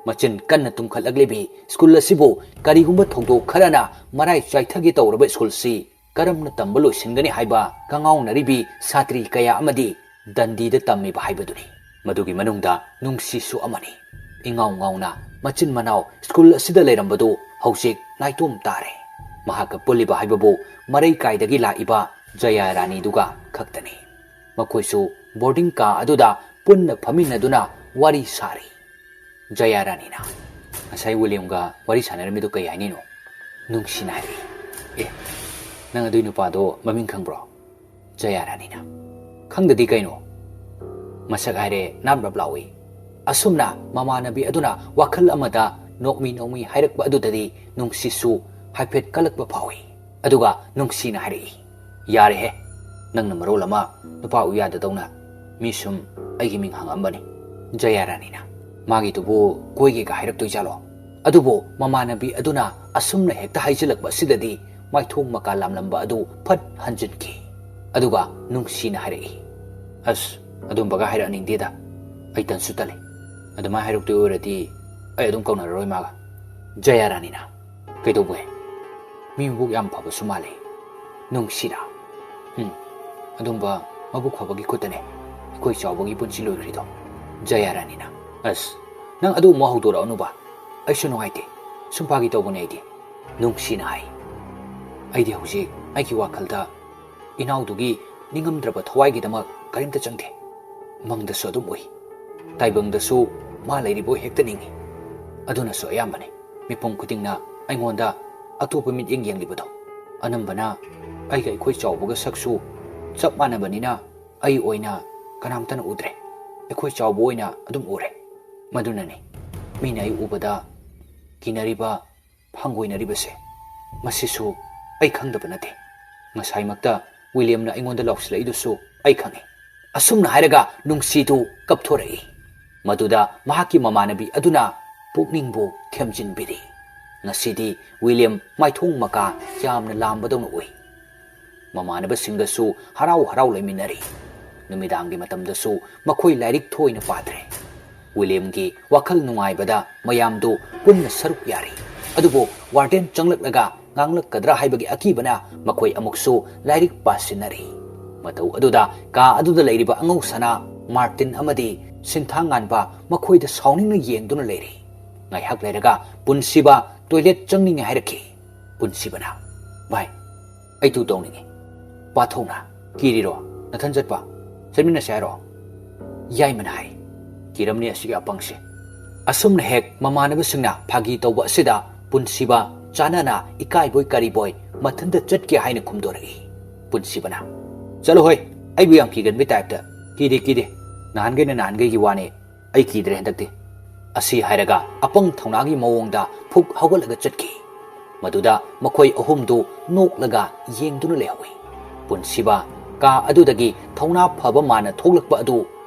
ꯃꯆꯤꯟ ꯀꯟꯅ ꯇꯨꯝꯈꯠꯂꯛꯂꯤꯕꯤ ꯁ꯭ꯀꯨꯜ ꯑꯁꯤꯕꯨ ꯀꯔꯤꯒꯨꯝꯕ ꯊꯧꯗꯣꯛ ꯈꯔꯅ ꯃꯔꯥꯏ ꯆꯥꯏꯊꯒꯦ ꯇꯧꯔꯕ ꯁ꯭ꯀꯨꯜꯁꯤ ꯀꯔꯝꯅ ꯇꯝꯕ ꯂꯣꯏꯁꯤꯟꯒꯅꯤ ꯍꯥꯏꯕ ꯀꯉꯥꯎꯅꯔꯤꯕꯤ ꯁꯥꯇ꯭ꯔꯤ ꯀꯌꯥ ꯑꯃꯗꯤ ꯗꯟꯗꯤꯗ ꯇꯝꯃꯤꯕ ꯍꯥꯏꯕꯗꯨꯅꯤ꯫ ꯃꯗꯨꯒꯤ ꯃꯅꯨꯡꯗ ꯅꯨꯡꯁꯤꯁꯨ ꯑꯃꯅꯤ꯫ ꯏꯉꯥꯎ ꯉꯥꯎꯅ ꯃꯆꯤꯟ ꯃꯅꯥꯎ ꯁ꯭ꯀꯨꯜ ꯑꯁꯤꯗ ꯂꯩꯔꯝꯕꯗꯨ ꯍꯧꯖꯤꯛ ꯅꯥꯏꯇꯣꯝ ꯇꯥꯔꯦ꯫ ꯃꯍꯥꯛꯀ ꯄꯨꯜꯂꯤꯕ ꯍꯥꯏꯕꯕꯨ ꯃꯔꯩꯀꯥꯏꯗꯒꯤ ꯂꯥꯛꯏꯕ ꯖꯌꯥ ꯔꯥꯅꯤꯗꯨꯒ ꯈꯛꯇꯅꯤ꯫ ꯃꯈꯣꯏꯁꯨ ꯕꯣꯔꯗꯤꯡ ꯀꯥ ꯑꯗꯨꯗ ꯄꯨꯟꯅ ꯐꯝꯃꯤꯟꯅꯗꯨꯅ ꯋꯥꯔꯤ ꯁꯥꯔꯤ꯫ ꯖꯌꯥ ꯔꯥꯅꯤꯅ, "ꯉꯁꯥꯏ ꯋꯤꯂꯤꯌꯝꯒ ꯋꯥꯔꯤ ꯁꯥꯟꯅꯔꯝꯃꯤꯗꯨ ꯀꯩ ꯍꯥꯏꯅꯤꯅꯣ?" ꯅꯨꯡꯁꯤꯅ ꯍꯥꯏꯔꯛꯏ꯫ "ꯑꯦ, ꯅꯪ ꯑꯗꯨꯏ ꯅꯨꯄꯥꯗꯣ ꯃꯃꯤꯡ ꯈꯪꯕ꯭ꯔꯣ?" ꯖꯌꯥ ꯔꯥꯅꯤꯅ, "ꯈꯪꯗꯗꯤ ꯀꯩꯅꯣ? ꯃꯁꯛ ꯍꯥꯏꯔꯦ ꯅꯥꯞ ꯅꯥꯞ ꯂꯥꯎꯏ꯫" ꯑꯁꯨꯝꯅ ꯃꯃꯥꯟꯅꯕꯤ ꯑꯗꯨꯅ ꯋꯥꯈꯜ ꯑꯃꯗ ꯅꯣꯛꯃꯤ ꯅꯣꯛꯃꯤ ꯍꯥꯏꯔꯛꯄ ꯑꯗꯨꯗꯗꯤ ꯅꯨꯡꯁꯤꯠꯁꯨ ꯍꯥꯏꯐꯦꯠ ꯀꯜꯂꯛꯄ ꯐꯥꯎꯏ꯫ ꯑꯗꯨꯒ ꯅꯨꯡꯁꯤꯅ ꯍꯥꯏꯔꯛꯏ, "ꯌꯥꯔꯦꯍꯦ, ꯅꯪꯅ ꯃꯔꯣꯜ ꯑꯃ ꯅꯨꯄꯥ ꯎ ꯌꯥꯗꯗꯧꯅ ꯃꯤ ꯁꯨꯝ ꯑꯩꯒꯤ ꯃꯤꯡ ꯍꯪꯉꯛꯑꯝꯕꯅꯤ꯫ ꯖꯌꯥꯔꯥꯅꯤꯅ, "ꯃꯥꯒꯤꯗꯨꯕꯨ ꯀꯣꯏꯒꯦꯒ ꯍꯥꯏꯔꯛꯇꯣꯏꯖꯥꯠꯂꯣ?" ꯑꯗꯨꯕꯨ ꯃꯃꯥꯟꯅꯕꯤ ꯑꯗꯨꯅ ꯑꯁꯨꯝꯅ ꯍꯦꯛꯇ ꯍꯥꯏꯖꯤꯜꯂꯛꯄ ꯑꯁꯤꯗꯗꯤ ꯃꯥꯏꯊꯣꯡ ꯃꯀꯥ ꯂꯥꯝꯂꯝꯕ ꯑꯗꯨ ꯐꯠ ꯍꯟꯖꯤꯟꯈꯤ꯫ ꯑꯗꯨꯒ ꯅꯨꯡꯁꯤꯅ ꯍꯥꯏꯔꯛꯏ, "ꯑꯁ, ꯑꯗꯨꯝꯕꯒ ꯍꯥꯏꯔꯛꯍꯟꯅꯤꯡꯗꯦꯗ꯫ ꯑꯩ ꯇꯟꯁꯨ ꯇꯜꯂꯤ꯫ ꯑꯗꯨꯃꯥꯏꯅ ꯍꯥꯏꯔꯛꯇꯣꯏ ꯑꯣꯏꯔꯗꯤ ꯑꯩ ꯑꯗꯨꯝ ꯀꯧꯅꯔꯔꯣꯏ ꯃꯥꯒ꯫" ꯖꯌꯥꯔꯥꯅꯤꯅ, "ꯀꯩꯗꯧꯕꯩ? ꯃꯤ ꯃꯕꯨꯛ ꯌꯥꯝ ꯐꯕꯁꯨ ꯃꯥꯜꯂꯤ꯫" ꯅꯨꯡꯁꯤꯅ, "ꯎꯝ, ꯑꯗꯨꯝꯕ ꯃꯕꯨꯛ ꯐꯕꯒꯤ ꯈꯨꯠꯇꯅꯦ ꯑꯩꯈꯣꯏ ꯆꯥꯎꯕꯒꯤ ꯄꯨꯟꯁꯤ ꯂꯣꯏꯈ꯭ꯔꯤꯗꯣ꯫" ꯖꯌꯥꯔꯥꯅꯤꯅ, "ꯑꯁ, ꯅꯪ ꯑꯗꯨꯒꯨꯝꯕ ꯍꯧꯗꯣꯔꯛꯑꯅꯨꯕ꯫ ꯑꯩꯁꯨ ꯅꯨꯡꯉꯥꯏꯇꯦ꯫ ꯁꯨꯝ ꯐꯥꯒꯤ ꯇꯧꯕꯅꯦ ꯑꯩꯗꯤ꯫" ꯅꯨꯡꯁꯤꯅ ꯍꯥꯏ, "ꯑꯩꯗꯤ ꯍꯧꯖꯤꯛ ꯑꯩꯒꯤ ꯋꯥꯈꯜꯗ ꯏꯅꯥꯎꯗꯨꯒꯤ ꯅꯤꯡꯉꯝꯗ꯭ꯔꯕ ꯊꯋꯥꯏꯒꯤꯗꯃꯛ ꯀꯔꯤꯝꯇ ꯆꯪꯗꯦ꯫ ꯃꯪꯗꯁꯨ ꯑꯗꯨꯝ ꯎꯏ꯫ ꯇꯥꯏꯕꯪꯗꯁꯨ ꯃꯥ ꯂꯩꯔꯤꯕꯣꯏ ꯍꯦꯛꯇ ꯅꯤꯡꯏ꯫ ꯑꯗꯨꯅꯁꯨ ꯑꯌꯥꯝꯕꯅꯤ꯫ ꯃꯤꯄꯨꯝ ꯈꯨꯗꯤꯡꯅ ꯑꯩꯉꯣꯟꯗ ꯑꯇꯣꯞꯄ ꯃꯤꯠꯌꯦꯡ ꯌꯦꯡꯂꯤꯕꯗꯣ꯫ ꯑꯅꯝꯕꯅ ꯑꯩꯒ ꯑꯩꯈꯣꯏ ꯆꯥꯎꯕꯒ ꯁꯛꯁꯨ ꯆꯞ ꯃꯥꯟꯅꯕꯅꯤꯅ ꯑꯩ ꯑꯣꯏꯅ ꯀꯅꯥꯝꯇꯅ ꯎꯗ꯭ꯔꯦ꯫ ꯑꯩꯈꯣꯏ ꯆꯥꯎꯕ ꯑꯣꯏꯅ ꯑꯗꯨꯝ ꯎꯔꯦ꯫ ꯃꯗꯨꯅꯅꯤ ꯃꯤꯅ ꯑꯩ ꯎꯕꯗ ꯀꯤꯅꯔꯤꯕ, ꯍꯪꯒꯣꯏꯅꯔꯤꯕꯁꯦ꯫ ꯃꯁꯤꯁꯨ ꯑꯩ ꯈꯪꯗꯕ ꯅꯠꯇꯦ꯫ ꯉꯁꯥꯏꯃꯛꯇ ꯋꯤꯂꯤꯌꯝꯅ ꯑꯩꯉꯣꯟꯗ ꯂꯥꯎꯁꯤꯜꯂꯛꯏꯗꯨꯁꯨ ꯑꯩ ꯈꯪꯏ꯫" ꯑꯁꯨꯝꯅ ꯍꯥꯏꯔꯒ ꯅꯨꯡꯁꯤꯗꯨ ꯀꯞꯊꯣꯔꯛꯏ꯫ ꯃꯗꯨꯗ ꯃꯍꯥꯛꯀꯤ ꯃꯃꯥꯟꯅꯕꯤ ꯑꯗꯨꯅ ꯄꯨꯛꯅꯤꯡꯕꯨ ꯊꯦꯝꯖꯤꯟꯕꯤꯔꯤ꯫ ꯉꯁꯤꯗꯤ ꯋꯤꯂꯤꯌꯝ ꯃꯥꯏꯊꯣꯡ ꯃꯀꯥ ꯌꯥꯝꯅ ꯂꯥꯝꯕꯗꯧꯅ ꯎꯏ꯫ ꯃꯃꯥꯟꯅꯕꯁꯤꯡꯒꯁꯨ ꯍꯔꯥꯎ ꯍꯔꯥꯎ ꯂꯩꯃꯤꯟꯅꯔꯤ꯫ ꯅꯨꯃꯤꯗꯥꯡꯒꯤ ꯃꯇꯝꯗꯁꯨ ꯃꯈꯣꯏ ꯂꯥꯏꯔꯤꯛ ꯊꯣꯏꯅ ꯄꯥꯗ꯭ꯔꯦ꯫ ꯋꯤꯂꯤꯌꯝꯒꯤ ꯋꯥꯈꯜ ꯅꯨꯡꯉꯥꯏꯕꯗ ꯃꯌꯥꯝꯗꯨ ꯄꯨꯟꯅ ꯁꯔꯨꯛ ꯌꯥꯔꯤ꯫ ꯑꯗꯨꯕꯨ ꯋꯥꯔꯗꯦꯟ ꯆꯪꯂꯛꯂꯒ ꯉꯥꯡꯂꯛꯀꯗ꯭ꯔꯥ ꯍꯥꯏꯕꯒꯤ ꯑꯀꯤꯕꯅ ꯃꯈꯣꯏ ꯑꯃꯨꯛꯁꯨ ꯂꯥꯏꯔꯤꯛ ꯄꯥꯁꯤꯟꯅꯔꯤ꯫ ꯃꯇꯧ ꯑꯗꯨꯗ ꯀꯥ ꯑꯗꯨꯗ ꯂꯩꯔꯤꯕ ꯑꯉꯧ ꯁꯅꯥ, ꯃꯥꯔꯇꯤꯟ ꯑꯃꯗꯤ ꯁꯤꯟꯊꯥ ꯉꯥꯟꯕ ꯃꯈꯣꯏꯗ ꯁꯥꯎꯅꯤꯡꯅ ꯌꯦꯡꯗꯨꯅ ꯂꯩꯔꯤ꯫ ꯉꯥꯏꯍꯥꯛ ꯂꯩꯔꯒ ꯄꯨꯟꯁꯤꯕ ꯇꯣꯏꯂꯦꯠ ꯆꯪꯅꯤꯡꯉꯦ ꯍꯥꯏꯔꯛꯈꯤ꯫ ꯄꯨꯟꯁꯤꯕꯅ, "ꯚꯥꯏ, ꯑꯩ ꯇꯨ ꯇꯧꯅꯤꯡꯉꯤ꯫ ꯄꯥꯊꯧꯅ, ꯀꯤꯔꯤꯔꯣ? ꯅꯊꯟ ꯆꯠꯄ? ꯆꯠꯃꯤꯟꯅꯁꯦ ꯍꯥꯏꯔꯣ?" ꯌꯥꯏꯃꯅ ꯍꯥꯏ, "ꯀꯤꯔꯝꯅꯤ ꯑꯁꯤꯒꯤ ꯑꯄꯪꯁꯦ꯫" ꯑꯁꯨꯝꯅ ꯍꯦꯛ ꯃꯃꯥꯟꯅꯕꯁꯤꯡꯅ ꯐꯥꯒꯤ ꯇꯧꯕ ꯑꯁꯤꯗ ꯄꯨꯟꯁꯤꯕ ꯆꯥꯟꯅꯅ ꯏꯀꯥꯏꯕꯣꯏ ꯀꯔꯤꯕꯣꯏ ꯃꯊꯟꯇ ꯆꯠꯀꯦ ꯍꯥꯏꯅ ꯈꯨꯝꯗꯣꯔꯛꯏ꯫ ꯄꯨꯟꯁꯤꯕꯅ, "ꯆꯠꯂꯣ ꯍꯣꯏ, ꯑꯩꯕꯨ ꯌꯥꯝ ꯀꯤꯒꯟꯕꯩ ꯇꯥꯏꯞꯇ꯫ ꯀꯤꯗꯦ, ꯀꯤꯗꯦ, ꯅꯍꯥꯟꯈꯩꯅ ꯅꯍꯥꯟꯈꯩꯒꯤ ꯋꯥꯅꯦ꯫ ꯑꯩ ꯀꯤꯗ꯭ꯔꯦ ꯍꯟꯗꯛꯇꯤ꯫" ꯑꯁꯤ ꯍꯥꯏꯔꯒ ꯑꯄꯪ ꯊꯧꯅꯥꯒꯤ ꯃꯑꯣꯡꯗ ꯐꯨꯛ ꯍꯧꯒꯠꯂꯒ ꯆꯠꯈꯤ꯫ ꯃꯗꯨꯗ ꯃꯈꯣꯏ ꯑꯍꯨꯝꯗꯨ ꯅꯣꯛꯂꯒ ꯌꯦꯡꯗꯨꯅ ꯂꯩꯍꯧꯏ꯫ ꯄꯨꯟꯁꯤꯕ ꯀꯥ ꯑꯗꯨꯗꯒꯤ ꯊꯧꯅꯥ ꯐꯕ ꯃꯥꯅ ꯊꯣꯛꯂꯛꯄ ꯑꯗꯨ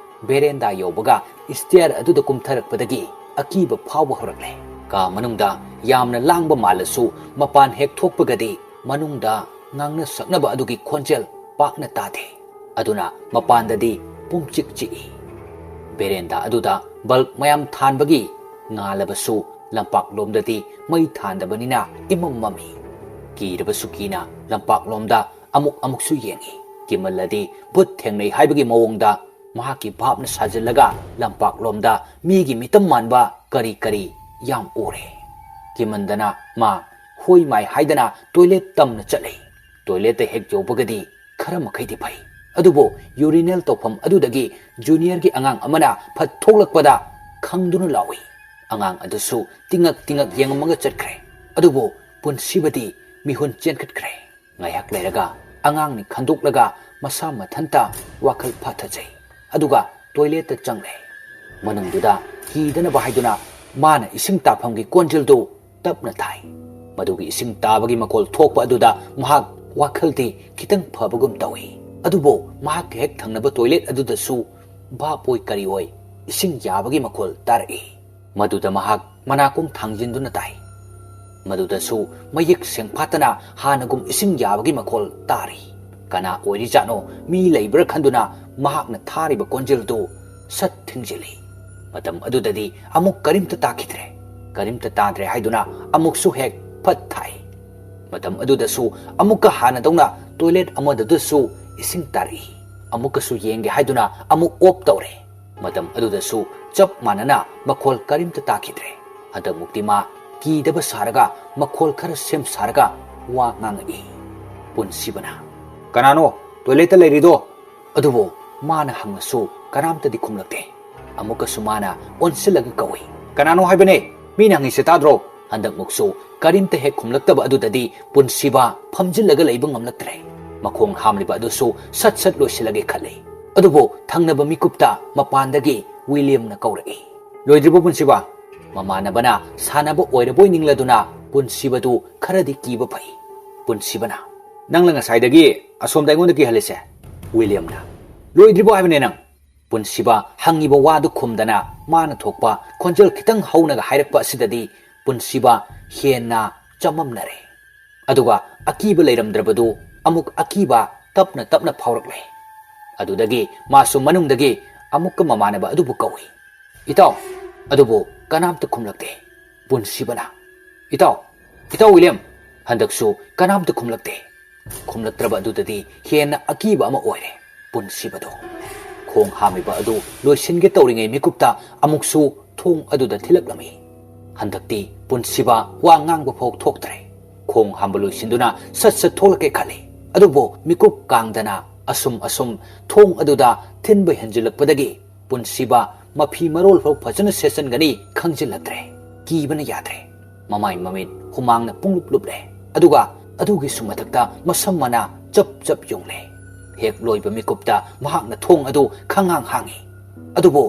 ꯕꯦꯔꯦꯟꯗꯥ ꯌꯧꯕꯒ ꯁ꯭ꯇꯦꯌꯔ ꯑꯗꯨꯗ ꯀꯨꯝꯊꯔꯛꯄꯗꯒꯤ ꯑꯀꯤꯕ ꯐꯥꯎꯕ ꯍꯧꯔꯛꯂꯦ꯫ ꯀꯥ ꯃꯅꯨꯡꯗ ꯌꯥꯝꯅ ꯂꯥꯡꯕ ꯃꯥꯜꯂꯁꯨ, ꯃꯄꯥꯟ ꯍꯦꯛ ꯊꯣꯛꯄꯒꯗꯤ ꯃꯅꯨꯡꯗ ꯉꯥꯡꯅ ꯁꯛꯅꯕ ꯑꯗꯨꯒꯤ ꯈꯣꯟꯖꯦꯜ ꯄꯥꯛꯅ ꯇꯥꯗꯦ꯫ ꯑꯗꯨꯅ ꯃꯄꯥꯟꯗꯗꯤ ꯄꯨꯝꯆꯤꯛ ꯆꯤꯛꯏ꯫ ꯕꯦꯔꯦꯟꯗꯥ ꯑꯗꯨꯗ ꯕꯜꯕ ꯃꯌꯥꯝ ꯊꯥꯟꯕꯒꯤ ꯉꯥꯜꯂꯕꯁꯨ, ꯂꯝꯄꯥꯛꯂꯣꯝꯗꯗꯤ ꯃꯩ ꯊꯥꯟꯗꯕꯅꯤꯅ ꯏꯃꯝ ꯃꯝꯃꯤ꯫ ꯀꯤꯔꯕꯁꯨ ꯀꯤꯅ ꯂꯝꯄꯥꯛꯂꯣꯝꯗ ꯑꯃꯨꯛ ꯑꯃꯨꯛꯁꯨ ꯌꯦꯡꯏ꯫ ꯀꯤꯃꯜꯂꯗꯤ ꯚꯨꯠ ꯊꯦꯡꯅꯩ ꯍꯥꯏꯕꯒꯤ ꯃꯑꯣꯡꯗ ꯃꯍꯥꯛꯀꯤ ꯚꯥꯞꯅ ꯁꯥꯖꯤꯜꯂꯒ ꯂꯝꯄꯥꯛꯂꯣꯝꯗ ꯃꯤꯒꯤ ꯃꯤꯇꯝ ꯃꯥꯟꯕ ꯀꯔꯤ ꯀꯔꯤ ꯌꯥꯝ ꯎꯔꯦ꯫ ꯀꯤꯃꯟꯗꯅ ꯃꯥ ꯍꯣꯏ ꯃꯥꯏ ꯍꯥꯏꯗꯅ ꯇꯣꯏꯂꯦꯠ ꯇꯝꯅ ꯆꯠꯂꯦ꯫ ꯇꯣꯏꯂꯦꯠꯇ ꯍꯦꯛ ꯌꯧꯕꯒꯗꯤ ꯈꯔ ꯃꯈꯩꯗꯤ ꯐꯩ꯫ ꯑꯗꯨꯕꯨ ꯌꯨꯔꯤꯅꯦꯜ ꯇꯧꯐꯝ ꯑꯗꯨꯗꯒꯤ ꯖꯨꯅꯤꯌꯔꯒꯤ ꯑꯉꯥꯡ ꯑꯃꯅ ꯐꯠ ꯊꯣꯛꯂꯛꯄꯗ ꯈꯪꯗꯨꯅ ꯂꯥꯎꯏ꯫ ꯑꯉꯥꯡ ꯑꯗꯨꯁꯨ ꯇꯤꯉꯛ ꯇꯤꯉꯛ ꯌꯦꯡꯉꯝꯃꯒ ꯆꯠꯈ꯭ꯔꯦ꯫ ꯑꯗꯨꯕꯨ ꯄꯨꯟꯁꯤꯕꯗꯤ ꯃꯤꯍꯨꯟ ꯆꯦꯟꯈꯠꯈ꯭ꯔꯦ꯫ ꯉꯥꯏꯍꯥꯛ ꯂꯩꯔꯒ ꯑꯉꯥꯡꯅꯤ ꯈꯟꯗꯣꯛꯂꯒ ꯃꯁꯥ ꯃꯊꯟꯇ ꯋꯥꯈꯜ ꯐꯥꯊꯖꯩ꯫ ꯑꯗꯨꯒ ꯇꯣꯏꯂꯦꯠꯇ ꯆꯪꯂꯦ꯫ ꯃꯅꯨꯡꯗꯨꯗ ꯀꯤꯗꯅꯕ ꯍꯥꯏꯗꯨꯅ ꯃꯥꯅ ꯏꯁꯤꯡ ꯇꯥꯐꯝꯒꯤ ꯀꯣꯟꯖꯦꯜꯗꯨ ꯇꯞꯅ ꯊꯥꯏ꯫ ꯃꯗꯨꯒꯤ ꯏꯁꯤꯡ ꯇꯥꯕꯒꯤ ꯃꯈꯣꯜ ꯊꯣꯛꯄ ꯑꯗꯨꯗ ꯃꯍꯥꯛ ꯋꯥꯈꯜꯗꯤ ꯈꯤꯇꯪ ꯐꯕꯒꯨꯝ ꯇꯧꯏ꯫ ꯑꯗꯨꯕꯨ ꯃꯍꯥꯛꯀ ꯍꯦꯛ ꯊꯪꯅꯕ ꯇꯣꯏꯂꯦꯠ ꯑꯗꯨꯗꯁꯨ ꯚꯥꯞ ꯑꯣꯏ ꯀꯔꯤ ꯑꯣꯏ ꯏꯁꯤꯡ ꯌꯥꯕꯒꯤ ꯃꯈꯣꯜ ꯇꯥꯔꯛꯏ꯫ ꯃꯗꯨꯗ ꯃꯍꯥꯛ ꯃꯅꯥꯀꯣꯡ ꯊꯥꯡꯖꯤꯟꯗꯨꯅ ꯇꯥꯏ꯫ ꯃꯗꯨꯗꯁꯨ ꯃꯌꯦꯛ ꯁꯦꯡꯐꯥꯠꯇꯅ ꯍꯥꯟꯅꯒꯨꯝ ꯏꯁꯤꯡ ꯌꯥꯕꯒꯤ ꯃꯈꯣꯜ ꯇꯥꯔꯤ꯫ ꯀꯅꯥ ꯑꯣꯏꯔꯤꯖꯥꯠꯅꯣ, ꯃꯤ ꯂꯩꯕ꯭ꯔꯥ ꯈꯟꯗꯨꯅ ꯃꯍꯥꯛꯅ ꯊꯥꯔꯤꯕ ꯀꯣꯟꯖꯦꯜꯗꯨ ꯁꯠ ꯊꯤꯡꯖꯤꯜꯂꯤ꯫ ꯃꯇꯝ ꯑꯗꯨꯗꯗꯤ ꯑꯃꯨꯛ ꯀꯔꯤꯝꯇ ꯇꯥꯈꯤꯗ꯭ꯔꯦ꯫ ꯀꯔꯤꯝꯇ ꯇꯥꯗ꯭ꯔꯦ ꯍꯥꯏꯗꯨꯅ ꯑꯃꯨꯛꯁꯨ ꯍꯦꯛ ꯐꯠ ꯊꯥꯏ꯫ ꯃꯇꯝ ꯑꯗꯨꯗꯁꯨ ꯑꯃꯨꯛꯀ ꯍꯥꯟꯅꯗꯧꯅ ꯇꯣꯏꯂꯦꯠ ꯑꯃꯗꯨꯗꯁꯨ ꯏꯁꯤꯡ ꯇꯥꯔꯛꯏ꯫ ꯑꯃꯨꯛꯀꯁꯨ ꯌꯦꯡꯒꯦ ꯍꯥꯏꯗꯨꯅ ꯑꯃꯨꯛ ꯑꯣꯐ ꯇꯧꯔꯦ꯫ ꯃꯇꯝ ꯑꯗꯨꯗꯁꯨ ꯆꯞ ꯃꯥꯟꯅꯅ ꯃꯈꯣꯜ ꯀꯔꯤꯝꯇ ꯇꯥꯈꯤꯗ꯭ꯔꯦ꯫ ꯍꯟꯗꯛꯃꯨꯛꯇꯤ ꯃꯥ ꯀꯤꯗꯕ ꯁꯥꯔꯒ ꯃꯈꯣꯜ ꯈꯔ ꯁꯦꯝ ꯁꯥꯔꯒ ꯋꯥ ꯉꯥꯡꯉꯛꯏ꯫ ꯄꯨꯟꯁꯤꯕꯅ, "ꯀꯅꯥꯅꯣ ꯇꯣꯏꯂꯦꯠꯇ ꯂꯩꯔꯤꯗꯣ?" ꯑꯗꯨꯕꯨ ꯃꯥꯅ ꯍꯪꯉꯁꯨ ꯀꯅꯥꯝꯇꯗꯤ ꯈꯨꯝꯂꯛꯇꯦ꯫ ꯑꯃꯨꯛꯀꯁꯨ ꯃꯥꯅ ꯑꯣꯟꯁꯤꯜꯂꯒ ꯀꯧꯏ, "ꯀꯅꯥꯅꯣ ꯍꯥꯏꯕꯅꯦ? ꯃꯤꯅ ꯍꯪꯉꯤꯁꯦ ꯇꯥꯗ꯭ꯔꯣ?" ꯍꯟꯗꯛꯃꯨꯛꯁꯨ ꯀꯔꯤꯝꯇ ꯍꯦꯛ ꯈꯨꯝꯂꯛꯇꯕ ꯑꯗꯨꯗꯗꯤ ꯄꯨꯟꯁꯤꯕ ꯐꯝꯖꯤꯜꯂꯒ ꯂꯩꯕ ꯉꯝꯂꯛꯇ꯭ꯔꯦ꯫ ꯃꯈꯣꯡ ꯍꯥꯝꯂꯤꯕ ꯑꯗꯨꯁꯨ ꯁꯠ ꯁꯠ ꯂꯣꯏꯁꯤꯜꯂꯒꯦ ꯈꯜꯂꯤ꯫ ꯑꯗꯨꯕꯨ ꯊꯪꯅꯕ ꯃꯤꯀꯨꯞꯇ ꯃꯄꯥꯟꯗꯒꯤ ꯋꯤꯂꯤꯌꯝꯅ ꯀꯧꯔꯛꯏ, "ꯂꯣꯏꯗ꯭ꯔꯤꯕꯣ ꯄꯨꯟꯁꯤꯕ?" ꯃꯃꯥꯟꯅꯕꯅ ꯁꯥꯟꯅꯕ ꯑꯣꯏꯔꯕꯣꯏ ꯅꯤꯡꯂꯗꯨꯅ ꯄꯨꯟꯁꯤꯕꯗꯨ ꯈꯔꯗꯤ ꯀꯤꯕ ꯐꯩ꯫ ꯄꯨꯟꯁꯤꯕꯅ, "ꯅꯪꯅ ꯉꯁꯥꯏꯗꯒꯤ ꯑꯁꯣꯝꯗ ꯑꯩꯉꯣꯟꯗ ꯀꯤꯍꯜꯂꯤꯁꯦ?" ꯋꯤꯂꯤꯌꯝꯅ, "ꯂꯣꯏꯗ꯭ꯔꯤꯕꯣ ꯍꯥꯏꯕꯅꯦ ꯅꯪ?" ꯄꯨꯟꯁꯤꯕ ꯍꯪꯉꯤꯕ ꯋꯥꯗꯨ ꯈꯨꯝꯗꯅ ꯃꯥꯅ ꯊꯣꯛꯄ ꯈꯣꯟꯖꯦꯜ ꯈꯤꯇꯪ ꯍꯧꯅꯒ ꯍꯥꯏꯔꯛꯄ ꯑꯁꯤꯗꯗꯤ ꯄꯨꯟꯁꯤꯕ ꯍꯦꯟꯅ ꯆꯃꯝꯅꯔꯦ꯫ ꯑꯗꯨꯒ ꯑꯀꯤꯕ ꯂꯩꯔꯝꯗ꯭ꯔꯕꯗꯨ ꯑꯃꯨꯛ ꯑꯀꯤꯕ ꯇꯞꯅ ꯇꯞꯅ ꯐꯥꯎꯔꯛꯂꯦ꯫ ꯑꯗꯨꯗꯒꯤ ꯃꯥꯁꯨ ꯃꯅꯨꯡꯗꯒꯤ ꯑꯃꯨꯛꯀ ꯃꯃꯥꯟꯅꯕ ꯑꯗꯨꯕꯨ ꯀꯧꯏ, "ꯏꯇꯥꯎ!" ꯑꯗꯨꯕꯨ ꯀꯅꯥꯝꯇ ꯈꯨꯝꯂꯛꯇꯦ꯫ ꯄꯨꯟꯁꯤꯕꯅ, "ꯏꯇꯥꯎ! ꯏꯇꯥꯎ ꯋꯤꯂꯤꯌꯝ!" ꯍꯟꯗꯛꯁꯨ ꯀꯅꯥꯝꯇ ꯈꯨꯝꯂꯛꯇꯦ꯫ ꯈꯨꯝꯂꯛꯇ꯭ꯔꯕ ꯑꯗꯨꯗꯗꯤ ꯍꯦꯟꯅ ꯑꯀꯤꯕ ꯑꯃ ꯑꯣꯏꯔꯦ ꯄꯨꯟꯁꯤꯕꯗꯣ꯫ ꯈꯣꯡ ꯍꯥꯝꯃꯤꯕ ꯑꯗꯨ ꯂꯣꯏꯁꯤꯟꯒꯦ ꯇꯧꯔꯤꯉꯩ ꯃꯤꯀꯨꯞꯇ ꯑꯃꯨꯛꯁꯨ ꯊꯣꯡ ꯑꯗꯨꯗ ꯊꯤꯜꯂꯛꯂꯝꯃꯤ꯫ ꯍꯟꯗꯛꯇꯤ ꯄꯨꯟꯁꯤꯕ ꯋꯥ ꯉꯥꯡꯕ ꯐꯥꯎ ꯊꯣꯛꯇ꯭ꯔꯦ꯫ ꯈꯣꯡ ꯍꯥꯝꯕ ꯂꯣꯏꯁꯤꯟꯗꯨꯅ ꯁꯠ ꯁꯠ ꯊꯣꯛꯂꯛꯀꯦ ꯈꯜꯂꯤ꯫ ꯑꯗꯨꯕꯨ ꯃꯤꯀꯨꯞ ꯀꯥꯡꯗꯅ ꯑꯁꯨꯝ ꯑꯁꯨꯝ ꯊꯣꯡ ꯑꯗꯨꯗ ꯊꯤꯟꯕ ꯍꯦꯟꯖꯤꯜꯂꯛꯄꯗꯒꯤ ꯄꯨꯟꯁꯤꯕ ꯃꯐꯤ ꯃꯔꯣꯜ ꯐꯥꯎ ꯐꯖꯅ ꯁꯦꯠꯆꯟꯒꯅꯤ ꯈꯪꯖꯤꯜꯂꯛꯇ꯭ꯔꯦ꯫ ꯀꯤꯕꯅ ꯌꯥꯗ꯭ꯔꯦ꯫ ꯃꯃꯥꯏ ꯃꯃꯤꯠ ꯍꯨꯃꯥꯡꯅ ꯄꯨꯡꯂꯨꯞ ꯂꯨꯞꯂꯦ꯫ ꯑꯗꯨꯒ ꯑꯗꯨꯒꯤꯁꯨ ꯃꯊꯛꯇ ꯃꯁꯝ ꯃꯅꯥ ꯆꯞ ꯆꯞ ꯌꯨꯡꯂꯦ꯫ ꯍꯦꯛ ꯂꯣꯏꯕ ꯃꯤꯀꯨꯞꯇ ꯃꯍꯥꯛꯅ ꯊꯣꯡ ꯑꯗꯨ ꯈꯪꯍꯥꯡ ꯍꯥꯡꯉꯤ꯫ ꯑꯗꯨꯕꯨ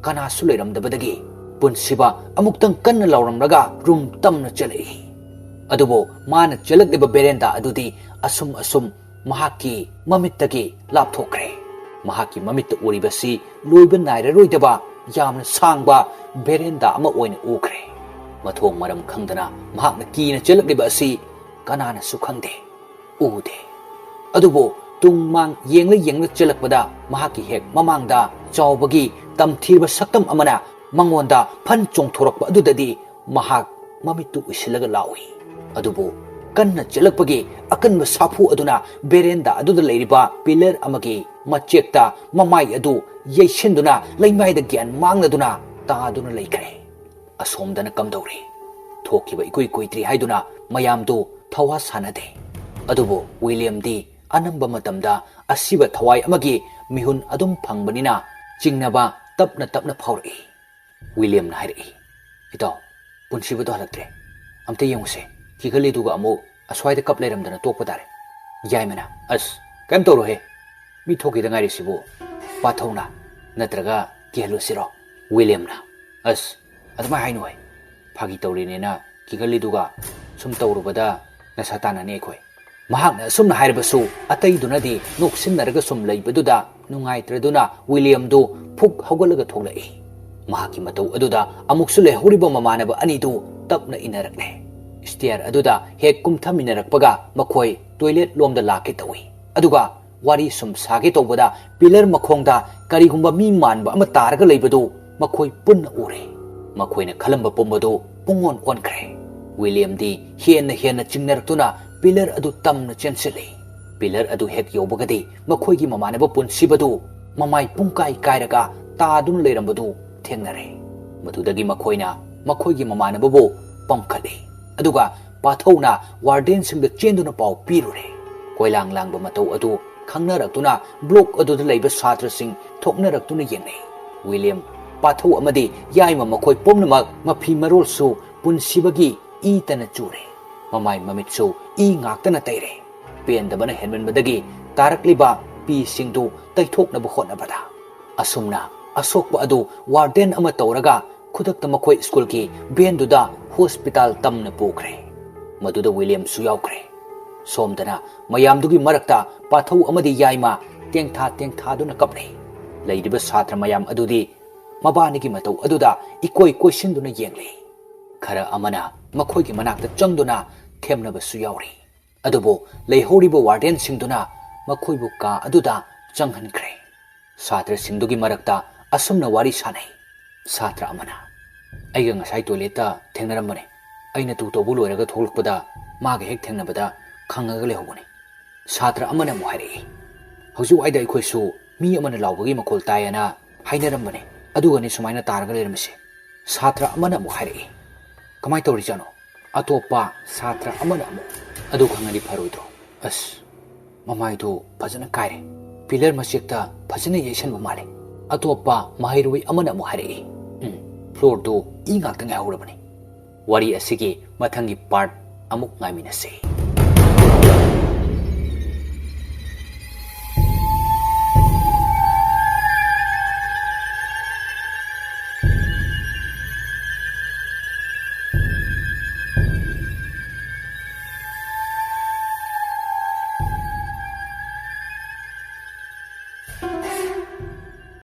ꯀꯅꯥꯁꯨ ꯂꯩꯔꯝꯗꯕꯗꯒꯤ ꯄꯨꯟꯁꯤꯕ ꯑꯃꯨꯛꯇꯪ ꯀꯟꯅ ꯂꯥꯎꯔꯝꯂꯒ ꯔꯨꯝ ꯇꯝꯅ ꯆꯦꯜꯂꯛꯏ꯫ ꯑꯗꯨꯕꯨ ꯃꯥꯅ ꯆꯦꯜꯂꯛꯂꯤꯕ ꯕꯦꯔꯦꯟꯗꯥ ꯑꯗꯨꯗꯤ ꯑꯁꯨꯝ ꯑꯁꯨꯝ ꯃꯍꯥꯛꯀꯤ ꯃꯃꯤꯠꯇꯒꯤ ꯂꯥꯞꯊꯣꯛꯈ꯭ꯔꯦ꯫ ꯃꯍꯥꯛꯀꯤ ꯃꯃꯤꯠꯇ ꯎꯔꯤꯕꯁꯤ ꯂꯣꯏꯕ ꯅꯥꯏꯔꯔꯣꯏꯗꯕ ꯌꯥꯝꯅ ꯁꯥꯡꯕ ꯕꯦꯔꯦꯟꯗꯥ ꯑꯃ ꯑꯣꯏꯅ ꯎꯈ꯭ꯔꯦ꯫ ꯃꯊꯣꯡ ꯃꯔꯝ ꯈꯪꯗꯅ ꯃꯍꯥꯛꯅ ꯀꯤꯅ ꯆꯦꯜꯂꯛꯂꯤꯕ ꯑꯁꯤ ꯀꯅꯥꯅꯁꯨ ꯈꯪꯗꯦ, ꯎꯗꯦ꯫ ꯑꯗꯨꯕꯨ ꯇꯨꯡ ꯃꯥꯡ ꯌꯦꯡꯂ ꯌꯦꯡꯂ ꯆꯦꯜꯂꯛꯄꯗ ꯃꯍꯥꯛꯀꯤ ꯍꯦꯛ ꯃꯃꯥꯡꯗ ꯆꯥꯎꯕꯒꯤ ꯇꯝꯊꯤꯔꯕ ꯁꯛꯇꯝ ꯑꯃꯅ ꯃꯉꯣꯟꯗ ꯐꯟ ꯆꯣꯡꯊꯣꯔꯛꯄ ꯑꯗꯨꯗꯗꯤ ꯃꯍꯥꯛ ꯃꯃꯤꯠꯇꯨ ꯎꯏꯁꯤꯜꯂꯒ ꯂꯥꯎꯏ꯫ ꯑꯗꯨꯕꯨ ꯀꯟꯅ ꯆꯦꯜꯂꯛꯄꯒꯤ ꯑꯀꯟꯕ ꯁꯥꯐꯨ ꯑꯗꯨꯅ ꯕꯦꯔꯦꯟꯗꯥ ꯑꯗꯨꯗ ꯂꯩꯔꯤꯕ ꯄꯤꯂꯔ ꯑꯃꯒꯤ ꯃꯆꯦꯛꯇ ꯃꯃꯥꯏ ꯑꯗꯨ ꯌꯩꯁꯤꯟꯗꯨꯅ ꯂꯩꯃꯥꯏꯗ ꯒ꯭ꯌꯥꯟ ꯃꯥꯡꯂꯗꯨꯅ ꯇꯥꯗꯨꯅ ꯂꯩꯈ꯭ꯔꯦ꯫ ꯑꯁꯣꯝꯗꯅ ꯀꯝꯗꯧꯔꯤ? ꯊꯣꯛꯈꯤꯕ ꯏꯀꯨꯏ ꯀꯨꯏꯗ꯭ꯔꯤ ꯍꯥꯏꯗꯨꯅ ꯃꯌꯥꯝꯗꯨ ꯊꯋꯥ ꯁꯥꯅꯗꯦ꯫ ꯑꯗꯨꯕꯨ ꯋꯤꯂꯤꯌꯝꯗꯤ ꯑꯅꯝꯕ ꯃꯇꯝꯗ ꯑꯁꯤꯕ ꯊꯋꯥꯏ ꯑꯃꯒꯤ ꯃꯤꯍꯨꯟ ꯑꯗꯨꯝ ꯐꯪꯕꯅꯤꯅ ꯆꯤꯡꯅꯕ ꯇꯞꯅ ꯇꯞꯅ ꯐꯥꯎꯔꯛꯏ꯫ ꯋꯤꯂꯤꯌꯝꯅ ꯍꯥꯏꯔꯛꯏ, "ꯏꯇꯥꯎ, ꯄꯨꯟꯁꯤꯕꯗꯣ ꯍꯜꯂꯛꯇ꯭ꯔꯦ꯫ ꯑꯝꯇ ꯌꯦꯡꯉꯨꯁꯦ꯫ ꯀꯤꯒꯜꯂꯤꯗꯨꯒ ꯑꯃꯨꯛ ꯑꯁ꯭ꯋꯥꯏꯗ ꯀꯞ ꯂꯩꯔꯝꯗꯅ ꯇꯣꯛꯄ ꯇꯥꯔꯦ꯫" ꯌꯥꯏꯃꯅ, "ꯑꯁ, ꯀꯩꯝ ꯇꯧꯔꯣꯍꯦ꯫ ꯃꯤ ꯊꯣꯛꯈꯤꯗ ꯉꯥꯏꯔꯤꯁꯤꯕꯨ꯫ ꯄꯥꯊꯧꯅ ꯅꯠꯇ꯭ꯔꯒ ꯀꯤꯍꯜꯂꯨꯁꯤꯔꯣ?" ꯋꯤꯂꯤꯌꯝꯅ, "ꯑꯁ, ꯑꯗꯨꯃꯥꯏꯅ ꯍꯥꯏꯅꯨꯍꯦ꯫ ꯐꯥꯒꯤ ꯇꯧꯔꯤꯅꯦꯅ ꯀꯤꯒꯜꯂꯤꯗꯨꯒ ꯁꯨꯝ ꯇꯧꯔꯨꯕꯗ ꯅꯁꯥ ꯇꯥꯟꯅꯅꯤ ꯑꯩꯈꯣꯏ꯫ ꯃꯍꯥꯛꯅ ꯑꯁꯨꯝꯅ ꯍꯥꯏꯔꯕꯁꯨ, ꯑꯇꯩꯗꯨꯅꯗꯤ ꯅꯣꯛꯁꯤꯟꯅꯔꯒ ꯁꯨꯝ ꯂꯩꯕꯗꯨꯗ ꯅꯨꯡꯉꯥꯏꯇ꯭ꯔꯗꯨꯅ ꯋꯤꯂꯤꯌꯝꯗꯨ ꯐꯨꯛ ꯍꯧꯒꯠꯂꯒ ꯊꯣꯛꯂꯛꯏ꯫ ꯃꯍꯥꯛꯀꯤ ꯃꯇꯧ ꯑꯗꯨꯗ ꯑꯃꯨꯛꯁꯨ ꯂꯩꯍꯧꯔꯤꯕ ꯃꯃꯥꯟꯅꯕ ꯑꯅꯤꯗꯨ ꯇꯞꯅ ꯏꯟꯅꯔꯛꯂꯦ꯫ ꯁ꯭ꯇꯦꯌꯔ ꯑꯗꯨꯗ ꯍꯦꯛ ꯀꯨꯝꯊꯃꯤꯟꯅꯔꯛꯄꯒ ꯃꯈꯣꯏ ꯇꯣꯏꯂꯦꯠ ꯂꯣꯝꯗ ꯂꯥꯛꯀꯦ ꯇꯧꯏ꯫ ꯑꯗꯨꯒ ꯋꯥꯔꯤ ꯁꯨꯝ ꯁꯥꯒꯦ ꯇꯧꯕꯗ ꯄꯤꯂꯔ ꯃꯈꯣꯡꯗ ꯀꯔꯤꯒꯨꯝꯕ ꯃꯤ ꯃꯥꯟꯕ ꯑꯃ ꯇꯥꯔꯒ ꯂꯩꯕꯗꯨ ꯃꯈꯣꯏ ꯄꯨꯟꯅ ꯎꯔꯦ꯫ ꯃꯈꯣꯏꯅ ꯈꯜꯂꯝꯕ ꯄꯨꯝꯕꯗꯨ ꯄꯨꯡꯑꯣꯟ ꯑꯣꯟꯈ꯭ꯔꯦ꯫ ꯋꯤꯂꯤꯌꯝꯗꯤ ꯍꯦꯟꯅ ꯍꯦꯟꯅ ꯆꯤꯡꯅꯔꯛꯇꯨꯅ ꯄꯤꯂꯔ ꯑꯗꯨ ꯇꯝꯅ ꯆꯦꯟꯁꯤꯜꯂꯤ꯫ ꯄꯤꯂꯔ ꯑꯗꯨ ꯍꯦꯛ ꯌꯧꯕꯒꯗꯤ ꯃꯈꯣꯏꯒꯤ ꯃꯃꯥꯟꯅꯕ ꯄꯨꯟꯁꯤꯕꯗꯨ ꯃꯃꯥꯏ ꯄꯨꯡꯀꯥꯏ ꯀꯥꯏꯔꯒ ꯇꯥꯗꯨꯅ ꯂꯩꯔꯝꯕꯗꯨ ꯊꯦꯡꯅꯔꯦ꯫ ꯃꯗꯨꯗꯒꯤ ꯃꯈꯣꯏꯅ ꯃꯈꯣꯏꯒꯤ ꯃꯃꯥꯟꯅꯕꯕꯨ ꯄꯝꯈꯠꯂꯤ꯫ ꯑꯗꯨꯒ ꯄꯥꯊꯧꯅ ꯋꯥꯔꯗꯦꯟꯁꯤꯡꯗ ꯆꯦꯟꯗꯨꯅ ꯄꯥꯎ ꯄꯤꯔꯨꯔꯦ꯫ ꯀꯣꯏꯂꯥꯡ ꯂꯥꯡꯕ ꯃꯇꯧ ꯑꯗꯨ ꯈꯪꯅꯔꯛꯇꯨꯅ ꯕ꯭ꯂꯣꯛ ꯑꯗꯨꯗ ꯂꯩꯕ ꯁꯥꯇ꯭ꯔꯁꯤꯡ ꯊꯣꯛꯅꯔꯛꯇꯨꯅ ꯌꯦꯡꯅꯩ꯫ ꯋꯤꯂꯤꯌꯝ, ꯄꯥꯊꯧ ꯑꯃꯗꯤ ꯌꯥꯏꯃ ꯃꯈꯣꯏ ꯄꯨꯝꯅꯃꯛ ꯃꯐꯤ ꯃꯔꯣꯜꯁꯨ ꯄꯨꯟꯁꯤꯕꯒꯤ ꯏ ꯇꯅ ꯆꯨꯔꯦ꯫ ꯃꯃꯥꯏ ꯃꯃꯤꯠꯁꯨ ꯏ ꯉꯥꯛꯇꯅ ꯇꯩꯔꯦ꯫ ꯄꯦꯟꯗꯕꯅ ꯍꯦꯟꯃꯟꯕꯗꯒꯤ ꯇꯥꯔꯛꯂꯤꯕ ꯄꯤꯁꯤꯡꯗꯨ ꯇꯩꯊꯣꯛꯅꯕ ꯍꯣꯠꯅꯕꯗ꯫ ꯑꯁꯨꯝꯅ ꯑꯁꯣꯛꯄ ꯑꯗꯨ ꯋꯥꯔꯗꯦꯟ ꯑꯃ ꯇꯧꯔꯒ ꯈꯨꯗꯛꯇ ꯃꯈꯣꯏ ꯁ꯭ꯀꯨꯜꯒꯤ ꯚꯦꯟꯗꯨꯗ ꯍꯣꯁꯄꯤꯇꯥꯜ ꯇꯝꯅ ꯄꯨꯈ꯭ꯔꯦ꯫ ꯃꯗꯨꯗ ꯋꯤꯂꯤꯌꯝꯁꯨ ꯌꯥꯎꯈ꯭ꯔꯦ꯫ ꯁꯣꯝꯗꯅ ꯃꯌꯥꯝꯗꯨꯒꯤ ꯃꯔꯛꯇ ꯄꯥꯊꯧ ꯑꯃꯗꯤ ꯌꯥꯏꯃ ꯇꯦꯡꯊꯥ ꯇꯦꯡꯊꯥꯗꯨꯅ ꯀꯞꯂꯤ꯫ ꯂꯩꯔꯤꯕ ꯁꯥꯇ꯭ꯔ ꯃꯌꯥꯝ ꯑꯗꯨꯗꯤ ꯃꯕꯥꯅꯤꯒꯤ ꯃꯇꯧ ꯑꯗꯨꯗ ꯏꯀꯣꯏ ꯀꯣꯏꯁꯤꯟꯗꯨꯅ ꯌꯦꯡꯂꯤ꯫ ꯈꯔ ꯑꯃꯅ ꯃꯈꯣꯏꯒꯤ ꯃꯅꯥꯛꯇ ꯆꯪꯗꯨꯅ ꯊꯦꯝꯅꯕꯁꯨ ꯌꯥꯎꯔꯤ꯫ ꯑꯗꯨꯕꯨ ꯂꯩꯍꯧꯔꯤꯕ ꯋꯥꯔꯗꯦꯟꯁꯤꯡꯗꯨꯅ ꯃꯈꯣꯏꯕꯨ ꯀꯥ ꯑꯗꯨꯗ ꯆꯪꯍꯟꯈ꯭ꯔꯦ꯫ ꯁꯥꯇ꯭ꯔꯁꯤꯡꯗꯨꯒꯤ ꯃꯔꯛꯇ ꯑꯁꯨꯝꯅ ꯋꯥꯔꯤ ꯁꯥꯅꯩ꯫ ꯁꯥꯇ꯭ꯔ ꯑꯃꯅ, "ꯑꯩꯒ ꯉꯁꯥꯏ ꯇꯣꯏꯂꯦꯠꯇ ꯊꯦꯡꯅꯔꯝꯕꯅꯦ꯫ ꯑꯩꯅ ꯇꯨ ꯇꯧꯕ ꯂꯣꯏꯔꯒ ꯊꯣꯛꯂꯛꯄꯗ ꯃꯥꯒ ꯍꯦꯛ ꯊꯦꯡꯅꯕꯗ ꯈꯪꯉꯒ ꯂꯩꯍꯧꯕꯅꯤ꯫" ꯁꯥꯇ꯭ꯔ ꯑꯃꯅ ꯑꯃꯨꯛ ꯍꯥꯏꯔꯛꯏ, "ꯍꯧꯖꯤꯛ ꯋꯥꯏꯗ ꯑꯩꯈꯣꯏꯁꯨ ꯃꯤ ꯑꯃꯅ ꯂꯥꯎꯕꯒꯤ ꯃꯈꯣꯜ ꯇꯥꯏꯌꯦꯅ ꯍꯥꯏꯅꯔꯝꯕꯅꯦ, ꯑꯗꯨꯒꯅꯤ ꯁꯨꯃꯥꯏꯅ ꯇꯥꯔꯒ ꯂꯩꯔꯝꯃꯤꯁꯦ꯫" ꯁꯥꯇ꯭ꯔ ꯑꯃꯅ ꯑꯃꯨꯛ ꯍꯥꯏꯔꯛꯏ, "ꯀꯃꯥꯏꯅ ꯇꯧꯔꯤꯖꯥꯠꯅꯣ?" ꯑꯇꯣꯞꯄ ꯁꯥꯇ꯭ꯔ ꯑꯃꯅ ꯑꯃꯨꯛ, "ꯑꯗꯨ ꯈꯪꯉꯗꯤ ꯐꯔꯣꯏꯗ꯭ꯔꯣ? ꯑꯁ, ꯃꯃꯥꯏꯗꯨ ꯐꯖꯅ ꯀꯥꯏꯔꯦ꯫ ꯄꯤꯂꯔ ꯃꯆꯦꯛꯇ ꯐꯖꯅ ꯌꯩꯁꯟꯕ ꯃꯥꯜꯂꯦ꯫" ꯑꯇꯣꯞꯄ ꯃꯍꯩꯔꯣꯏ ꯑꯃꯅ ꯑꯃꯨꯛ ꯍꯥꯏꯔꯛꯏ, "ꯎꯝ, ꯐ꯭ꯂꯣꯔꯗꯨ ꯏ ꯉꯥꯛꯇ ꯉꯥꯏꯍꯧꯔꯕꯅꯤ꯫" ꯋꯥꯔꯤ ꯑꯁꯤꯒꯤ ꯃꯊꯪꯒꯤ ꯄꯥꯔꯠ ꯑꯃꯨꯛ ꯉꯥꯏꯃꯤꯟꯅꯁꯤ꯫